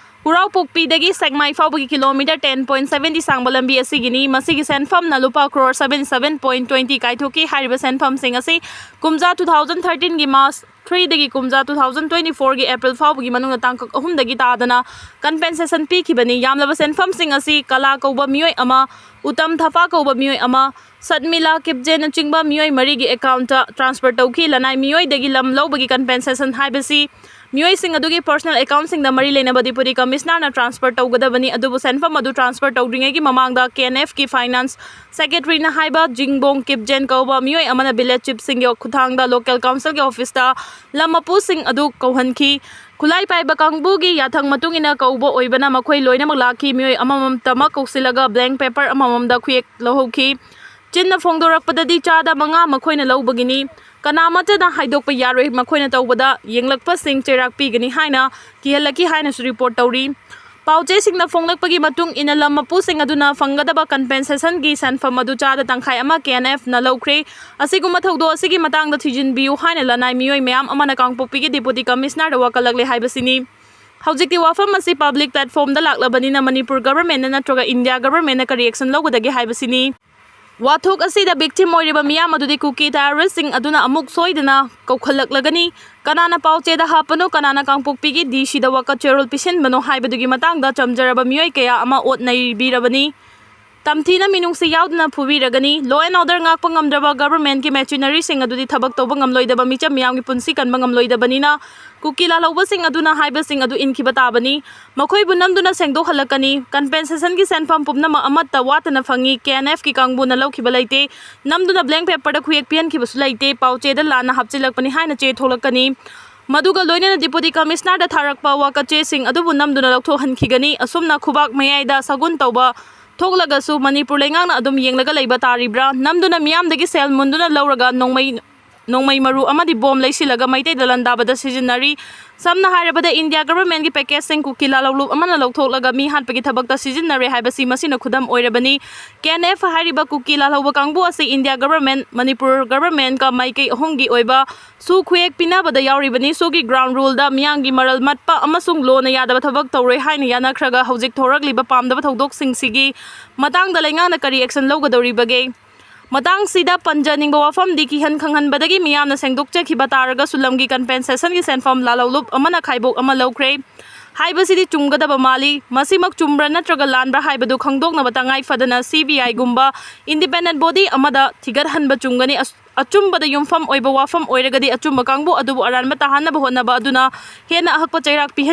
ꯀꯨꯔꯥꯎꯄꯣꯛꯄꯤꯗꯒꯤ ꯁꯦꯛꯃꯥꯏ ꯐꯥꯎꯕꯒꯤ ꯀꯤꯂꯣꯃꯤꯇꯔ ꯇꯦꯟ ꯄꯣꯏꯟ ꯁꯕꯦꯟꯇꯤ ꯁꯥꯡꯕ ꯂꯝꯕꯤ ꯑꯁꯤꯒꯤꯅꯤ꯫ ꯃꯁꯤꯒꯤ ꯁꯦꯟꯐꯝꯅ ꯂꯨꯄꯥ crore seventy seven point twenty ꯀꯥꯏꯊꯣꯛꯈꯤ꯫ ꯍꯥꯏꯔꯤꯕ ꯁꯦꯟꯐꯝꯁꯤꯡ ꯑꯁꯤ ꯀꯨꯝꯖꯥ ꯇꯨ ꯊꯥꯎꯖꯟ ꯊꯥꯔꯇꯤꯟꯒꯤ ꯃꯥꯔꯆ ꯊ꯭ꯔꯤꯗꯒꯤ ꯀꯨꯝꯖꯥ ꯇꯨ ꯊꯥꯎꯖꯟ ꯇ꯭ꯋꯦꯟꯇꯤ ꯐꯣꯔꯒꯤ ꯑꯦꯄ꯭ꯔꯤꯜ ꯐꯥꯎꯕꯒꯤ ꯃꯅꯨꯡꯗ ꯇꯥꯡꯀꯛ ꯑꯍꯨꯝꯗꯒꯤ ꯇꯥꯗꯅ ꯀꯝꯄꯦꯟꯁꯦꯁꯟ ꯄꯤꯈꯤꯕꯅꯤ꯫ ꯌꯥꯝꯂꯕ ꯁꯦꯟꯐꯝꯁꯤꯡ ꯑꯁꯤ ꯀꯂꯥ ꯀꯧꯕ ꯃꯤꯑꯣꯏ ꯑꯃ, ꯎꯇꯝ ꯊꯥꯄꯥ ꯀꯧꯕ ꯃꯤꯑꯣꯏ ꯑꯃ, ꯁꯠꯃꯤꯂꯥ ꯀꯤꯞꯖꯦꯅꯆꯤꯡꯕ ꯃꯤꯑꯣꯏ ꯃꯔꯤꯒꯤ ꯑꯦꯀꯥꯎꯟꯇ ꯇ꯭ꯔꯥꯟꯁꯐꯔ ꯇꯧꯈꯤ꯫ ꯂꯅꯥꯏ ꯃꯤꯑꯣꯏꯗꯒꯤ ꯂꯝ ꯂꯧꯕꯒꯤ ꯀꯝꯄꯦꯟꯁꯦꯁꯟ ꯍꯥꯏꯕꯁꯤ ꯃꯤꯑꯣꯏꯁꯤꯡ ꯑꯗꯨꯒꯤ ꯄꯔꯁꯣꯅꯦꯜ ꯑꯦꯀꯥꯎꯟꯁꯤꯡꯗ ꯃꯔꯤ ꯂꯩꯅꯕ ꯗꯤꯄꯨꯇꯤ ꯀꯃꯤꯁꯅꯔꯅ ꯇ꯭ꯔꯥꯟꯁꯐꯔ ꯇꯧꯒꯗꯕꯅꯤ꯫ ꯑꯗꯨꯕꯨ ꯁꯦꯟꯐꯝ ꯑꯗꯨ ꯇ꯭ꯔꯥꯟꯁꯐꯔ ꯇꯧꯗ꯭ꯔꯤꯉꯩꯒꯤ ꯃꯃꯥꯡꯗ ꯀꯦ ꯑꯦꯟ ꯑꯦꯐꯀꯤ ꯐꯥꯏꯅꯥꯟꯁ ꯁꯦꯀ꯭ꯔꯦꯇꯔꯤꯅ ꯍꯥꯏꯕ ꯖꯤꯡꯕꯣꯡ ꯀꯤꯞꯖꯦꯟ ꯀꯧꯕ ꯃꯤꯑꯣꯏ ꯑꯃꯅ ꯚꯤꯂꯦꯖ ꯆꯤꯐꯁꯤꯡꯒꯤ ꯈꯨꯠꯊꯥꯡꯗ ꯂꯣꯀꯦꯜ ꯀꯥꯎꯟꯁꯤꯜꯒꯤ ꯑꯣꯐꯤꯁꯇ ꯂꯝ ꯃꯄꯨꯁꯤꯡ ꯑꯗꯨ ꯀꯧꯍꯟꯈꯤ꯫ ꯈꯨꯠꯂꯥꯏ ꯄꯥꯏꯕ ꯀꯥꯡꯕꯨꯒꯤ ꯌꯥꯊꯪ ꯃꯇꯨꯡ ꯏꯟꯅ ꯀꯧꯕ ꯑꯣꯏꯕꯅ ꯃꯈꯣꯏ ꯂꯣꯏꯅꯃꯛ ꯂꯥꯛꯈꯤ꯫ ꯃꯤꯑꯣꯏ ꯑꯃꯃꯝꯇꯃꯛ ꯀꯧꯁꯤꯜꯂꯒ ꯕ꯭ꯂꯦꯡ ꯄꯦꯄꯔ ꯑꯃꯃꯝꯗ ꯈꯨꯌꯦꯛ ꯂꯧꯍꯧꯈꯤ꯫ ꯆꯤꯟꯅ ꯐꯣꯡꯗꯣꯔꯛꯄꯗꯗꯤ ꯆꯥꯗ ꯃꯉꯥ ꯃꯈꯣꯏꯅ ꯂꯧꯕꯒꯤꯅꯤ꯫ ꯀꯅꯥꯃꯠꯇꯅ ꯍꯥꯏꯗꯣꯛꯄ ꯌꯥꯔꯣꯏ꯫ ꯃꯈꯣꯏꯅ ꯇꯧꯕꯗ ꯌꯦꯡꯂꯛꯄꯁꯤꯡ ꯆꯩꯔꯥꯛ ꯄꯤꯒꯅꯤ ꯍꯥꯏꯅ ꯀꯤꯍꯜꯂꯛꯈꯤ ꯍꯥꯏꯅꯁꯨ ꯔꯤꯄꯣꯔꯠ ꯇꯧꯔꯤ꯫ ꯄꯥꯎꯆꯦꯁꯤꯡꯅ ꯐꯣꯡꯂꯛꯄꯒꯤ ꯃꯇꯨꯡ ꯏꯟꯅ ꯂꯝ ꯃꯄꯨꯁꯤꯡ ꯑꯗꯨꯅ ꯐꯪꯒꯗꯕ ꯀꯝꯄꯦꯟꯁꯦꯁꯟꯒꯤ ꯁꯦꯟꯐꯝ ꯑꯗꯨ ꯆꯥꯗ ꯇꯪꯈꯥꯏ ꯑꯃ ꯀꯦ ꯑꯦꯟ ꯑꯦꯐꯅ ꯂꯧꯈ꯭ꯔꯦ꯫ ꯑꯁꯤꯒꯨꯝꯕ ꯊꯧꯗꯣꯛ ꯑꯁꯤꯒꯤ ꯃꯇꯥꯡꯗ ꯊꯤꯖꯤꯟꯕꯤꯌꯨ ꯍꯥꯏꯅ ꯂꯅꯥꯏ ꯃꯤꯑꯣꯏ ꯃꯌꯥꯝ ꯑꯃꯅ ꯀꯥꯡꯄꯣꯛꯄꯤꯒꯤ ꯗꯤꯄꯨꯇꯤ ꯀꯃꯤꯁꯅꯔꯗ ꯋꯥꯀꯠꯂꯛꯂꯦ ꯍꯥꯏꯕꯁꯤꯅꯤ꯫ ꯍꯧꯖꯤꯛꯇꯤ ꯋꯥꯐꯝ ꯑꯁꯤ ꯄꯕ꯭ꯂꯤꯛ ꯄ꯭ꯂꯦꯠꯐꯣꯔꯝꯗ ꯂꯥꯛꯂꯕꯅꯤꯅ ꯃꯅꯤꯄꯨꯔ ꯒꯚꯔꯟꯃꯦꯟꯠꯅ ꯅꯠꯇ꯭ꯔꯒ ꯏꯟꯗꯤꯌꯥ ꯒꯚꯔꯟꯃꯦꯟꯠꯅ ꯀꯔꯤ ꯑꯦꯛꯁꯟ ꯂꯧꯒꯗꯒꯦ ꯍꯥꯏꯕꯁꯤꯅꯤ꯫ ꯋꯥꯊꯣꯛ ꯑꯁꯤꯗ ꯚꯤꯛꯇꯤꯝ ꯑꯣꯏꯔꯤꯕ ꯃꯤꯌꯥꯝ ꯑꯗꯨꯗꯤ ꯀꯨꯀꯤ ꯇꯦꯔꯣꯔꯤꯁ꯭ꯠꯁꯤꯡ ꯑꯗꯨꯅ ꯑꯃꯨꯛ ꯁꯣꯏꯗꯅ ꯀꯧꯈꯠꯂꯛꯂꯒꯅꯤ꯫ ꯀꯅꯥꯅ ꯄꯥꯎꯆꯦꯗ ꯍꯥꯞꯄꯅꯣ, ꯀꯅꯥꯅ ꯀꯥꯡꯄꯣꯛꯄꯤꯒꯤ ꯗꯤ ꯁꯤꯗ ꯋꯥꯀꯠ ꯆꯦꯔꯣꯜ ꯄꯤꯁꯤꯟꯕꯅꯣ ꯍꯥꯏꯕꯗꯨꯒꯤ ꯃꯇꯥꯡꯗ ꯆꯝꯖꯔꯕ ꯃꯤꯑꯣꯏ ꯀꯌꯥ ꯑꯃ ꯑꯣꯠ ꯅꯩꯕꯤꯔꯕꯅꯤ꯫ ꯇꯝꯊꯤꯅ ꯃꯤꯅꯨꯡꯁꯤ ꯌꯥꯎꯗꯅ ꯐꯨꯕꯤꯔꯒꯅꯤ꯫ Law and order ꯉꯥꯛꯄ ꯉꯝꯗ꯭ꯔꯕ ꯒꯚꯔꯟꯃꯦꯟꯠꯀꯤ ꯃꯦꯆꯤꯅꯔꯤꯁꯤꯡ ꯑꯗꯨꯗꯤ ꯊꯕꯛ ꯇꯧꯕ ꯉꯝꯂꯣꯏꯗꯕ, ꯃꯤꯆꯝ ꯃꯤꯌꯥꯝꯒꯤ ꯄꯨꯟꯁꯤ ꯀꯟꯕ ꯉꯝꯂꯣꯏꯗꯕꯅꯤꯅ ꯀꯨꯀꯤ ꯂꯥꯜꯍꯧꯕꯁꯤꯡ ꯑꯗꯨꯅ ꯍꯥꯏꯕꯁꯤꯡ ꯑꯗꯨ ꯏꯟꯈꯤꯕ ꯇꯥꯕꯅꯤ꯫ ꯃꯈꯣꯏꯕꯨ ꯅꯝꯗꯨꯅ ꯁꯦꯡꯗꯣꯛꯍꯜꯂꯛꯀꯅꯤ꯫ ꯀꯝꯄꯦꯟꯁꯦꯁꯟꯒꯤ ꯁꯦꯟꯐꯝ ꯄꯨꯝꯅꯃꯛ ꯑꯃꯠꯇ ꯋꯥꯠꯇꯅ ꯐꯪꯏ꯫ ꯀꯦ ꯑꯦꯟ ꯑꯦꯐꯀꯤ ꯀꯥꯡꯕꯨꯅ ꯂꯧꯈꯤꯕ ꯂꯩꯇꯦ꯫ ꯅꯝꯗꯨꯅ ꯕ꯭ꯂꯦꯡ ꯄꯦꯄꯔꯗ ꯈꯨꯌꯦꯛ ꯄꯤꯍꯟꯈꯤꯕꯁꯨ ꯂꯩꯇꯦ꯫ ꯄꯥꯎꯆꯦꯗ ꯂꯥꯟꯅ ꯍꯥꯞꯆꯤꯜꯂꯛꯄꯅꯤ ꯍꯥꯏꯅ ꯆꯦ ꯊꯣꯛꯂꯛꯀꯅꯤ꯫ ꯃꯗꯨꯒ ꯂꯣꯏꯅꯅ ꯗꯤꯄꯨꯇꯤ ꯀꯃꯤꯁꯅꯔꯗ ꯊꯥꯔꯛꯄ ꯋꯥꯀꯠꯆꯦꯁꯤꯡ ꯑꯗꯨꯕꯨ ꯅꯝꯗꯨꯅ ꯂꯧꯊꯣꯛꯍꯟꯈꯤꯒꯅꯤ꯫ ꯑꯁꯨꯝꯅ ꯈꯨꯕꯥꯛ ꯃꯌꯥꯏꯗ ꯁꯒꯨꯟ ꯇꯧꯕ ꯊꯣꯛꯂꯒꯁꯨ ꯃꯅꯤꯄꯨꯔ ꯂꯩꯉꯥꯛꯅ ꯑꯗꯨꯝ ꯌꯦꯡꯂꯒ ꯂꯩꯕ ꯇꯥꯔꯤꯕ꯭ꯔꯥ? ꯅꯝꯗꯨꯅ ꯃꯤꯌꯥꯝꯗꯒꯤ ꯁꯦꯜ ꯃꯨꯟꯗꯨꯅ ꯂꯧꯔꯒ ꯅꯣꯡꯃꯩ ꯅꯣꯡꯃꯩ ꯃꯔꯨ ꯑꯃꯗꯤ ꯕꯣꯝ ꯂꯩꯁꯤꯜꯂꯒ ꯃꯩꯇꯩꯗ ꯂꯥꯟꯗꯥꯕꯗ ꯁꯤꯖꯤꯟꯅꯔꯤ꯫ ꯁꯝꯅ ꯍꯥꯏꯔꯕꯗ, ꯏꯟꯗꯤꯌꯥ ꯒꯚꯔꯟꯃꯦꯟꯠꯀꯤ ꯄꯦꯀꯦꯖꯁꯤꯡ ꯀꯨꯀꯤ ꯂꯥꯜꯍꯧꯂꯨꯞ ꯑꯃꯅ ꯂꯧꯊꯣꯛꯂꯒ ꯃꯤ ꯍꯥꯠꯄꯒꯤ ꯊꯕꯛꯇ ꯁꯤꯖꯤꯟꯅꯔꯦ ꯍꯥꯏꯕꯁꯤ ꯃꯁꯤꯅ ꯈꯨꯗꯝ ꯑꯣꯏꯔꯕꯅꯤ꯫ ꯀꯦ ꯑꯦꯟ ꯑꯦꯐ ꯍꯥꯏꯔꯤꯕ ꯀꯨꯀꯤ ꯂꯥꯜꯍꯧꯕ ꯀꯥꯡꯕꯨ ꯑꯁꯤ ꯏꯟꯗꯤꯌꯥ ꯒꯚꯔꯟꯃꯦꯟꯠ, ꯃꯅꯤꯄꯨꯔ ꯒꯚꯔꯟꯃꯦꯟꯠꯀ ꯃꯥꯏꯀꯩ ꯑꯍꯨꯝꯒꯤ ꯑꯣꯏꯕ ꯁꯨ ꯈꯨꯌꯦꯛ ꯄꯤꯅꯕꯗ ꯌꯥꯎꯔꯤꯕꯅꯤ꯫ ꯁꯨꯒꯤ ꯒ꯭ꯔꯥꯎꯟ ꯔꯨꯜꯗ ꯃꯤꯌꯥꯝꯒꯤ ꯃꯔꯜ ꯃꯠꯄ ꯑꯃꯁꯨꯡ ꯂꯣꯅ ꯌꯥꯗꯕ ꯊꯕꯛ ꯇꯧꯔꯣꯏ ꯍꯥꯏꯅ ꯌꯥꯅꯈ꯭ꯔꯒ ꯍꯧꯖꯤꯛ ꯊꯣꯔꯛꯂꯤꯕ ꯄꯥꯝꯗꯕ ꯊꯧꯗꯣꯛꯁꯤꯡꯁꯤꯒꯤ ꯃꯇꯥꯡꯗ ꯂꯩꯉꯥꯛꯅ ꯀꯔꯤ ꯑꯦꯛꯁꯟ ꯂꯧꯒꯗꯧꯔꯤꯕꯒꯦ? ꯃꯇꯥꯡꯁꯤꯗ ꯄꯟꯖꯅꯤꯡꯕ ꯋꯥꯐꯝꯗꯤ, ꯀꯤꯍꯟ ꯈꯪꯍꯟꯕꯗꯒꯤ ꯃꯤꯌꯥꯝꯅ ꯁꯦꯡꯗꯣꯛꯆꯈꯤꯕ ꯇꯥꯔꯒꯁꯨ ꯂꯝꯒꯤ ꯀꯝꯄꯦꯟꯁꯦꯁꯟꯒꯤ ꯁꯦꯟꯐꯝ ꯂꯥꯜꯍꯧꯂꯨꯞ ꯑꯃꯅ ꯈꯥꯏꯕꯣꯛ ꯑꯃ ꯂꯧꯈ꯭ꯔꯦ ꯍꯥꯏꯕꯁꯤꯗꯤ ꯆꯨꯝꯒꯗꯕ ꯃꯥꯜꯂꯤ꯫ ꯃꯁꯤꯃꯛ ꯆꯨꯝꯕ꯭ꯔꯥ ꯅꯠꯇ꯭ꯔꯒ ꯂꯥꯟꯕ꯭ꯔꯥ ꯍꯥꯏꯕꯗꯨ ꯈꯪꯗꯣꯛꯅꯕ ꯇꯉꯥꯏ ꯐꯗꯅ ꯁꯤ ꯕꯤ ꯑꯥꯏꯒꯨꯝꯕ ꯏꯟꯗꯤꯄꯦꯟꯗꯦꯟꯠ ꯕꯣꯗꯤ ꯑꯃꯗ ꯊꯤꯒꯠꯍꯟꯕ ꯆꯨꯝꯒꯅꯤ꯫ ꯑꯁ-, ꯑꯆꯨꯝꯕꯗ ꯌꯨꯝꯐꯝ ꯑꯣꯏꯕ ꯋꯥꯐꯝ ꯑꯣꯏꯔꯒꯗꯤ ꯑꯆꯨꯝꯕ ꯀꯥꯡꯕꯨ ꯑꯗꯨꯕꯨ ꯑꯔꯥꯟꯕ ꯇꯥꯍꯟꯅꯕ ꯍꯣꯠꯅꯕ ꯑꯗꯨꯅ ꯍꯦꯟꯅ ꯑꯍꯛꯄ ꯆꯩꯔꯥꯛ ꯄꯤꯍꯟ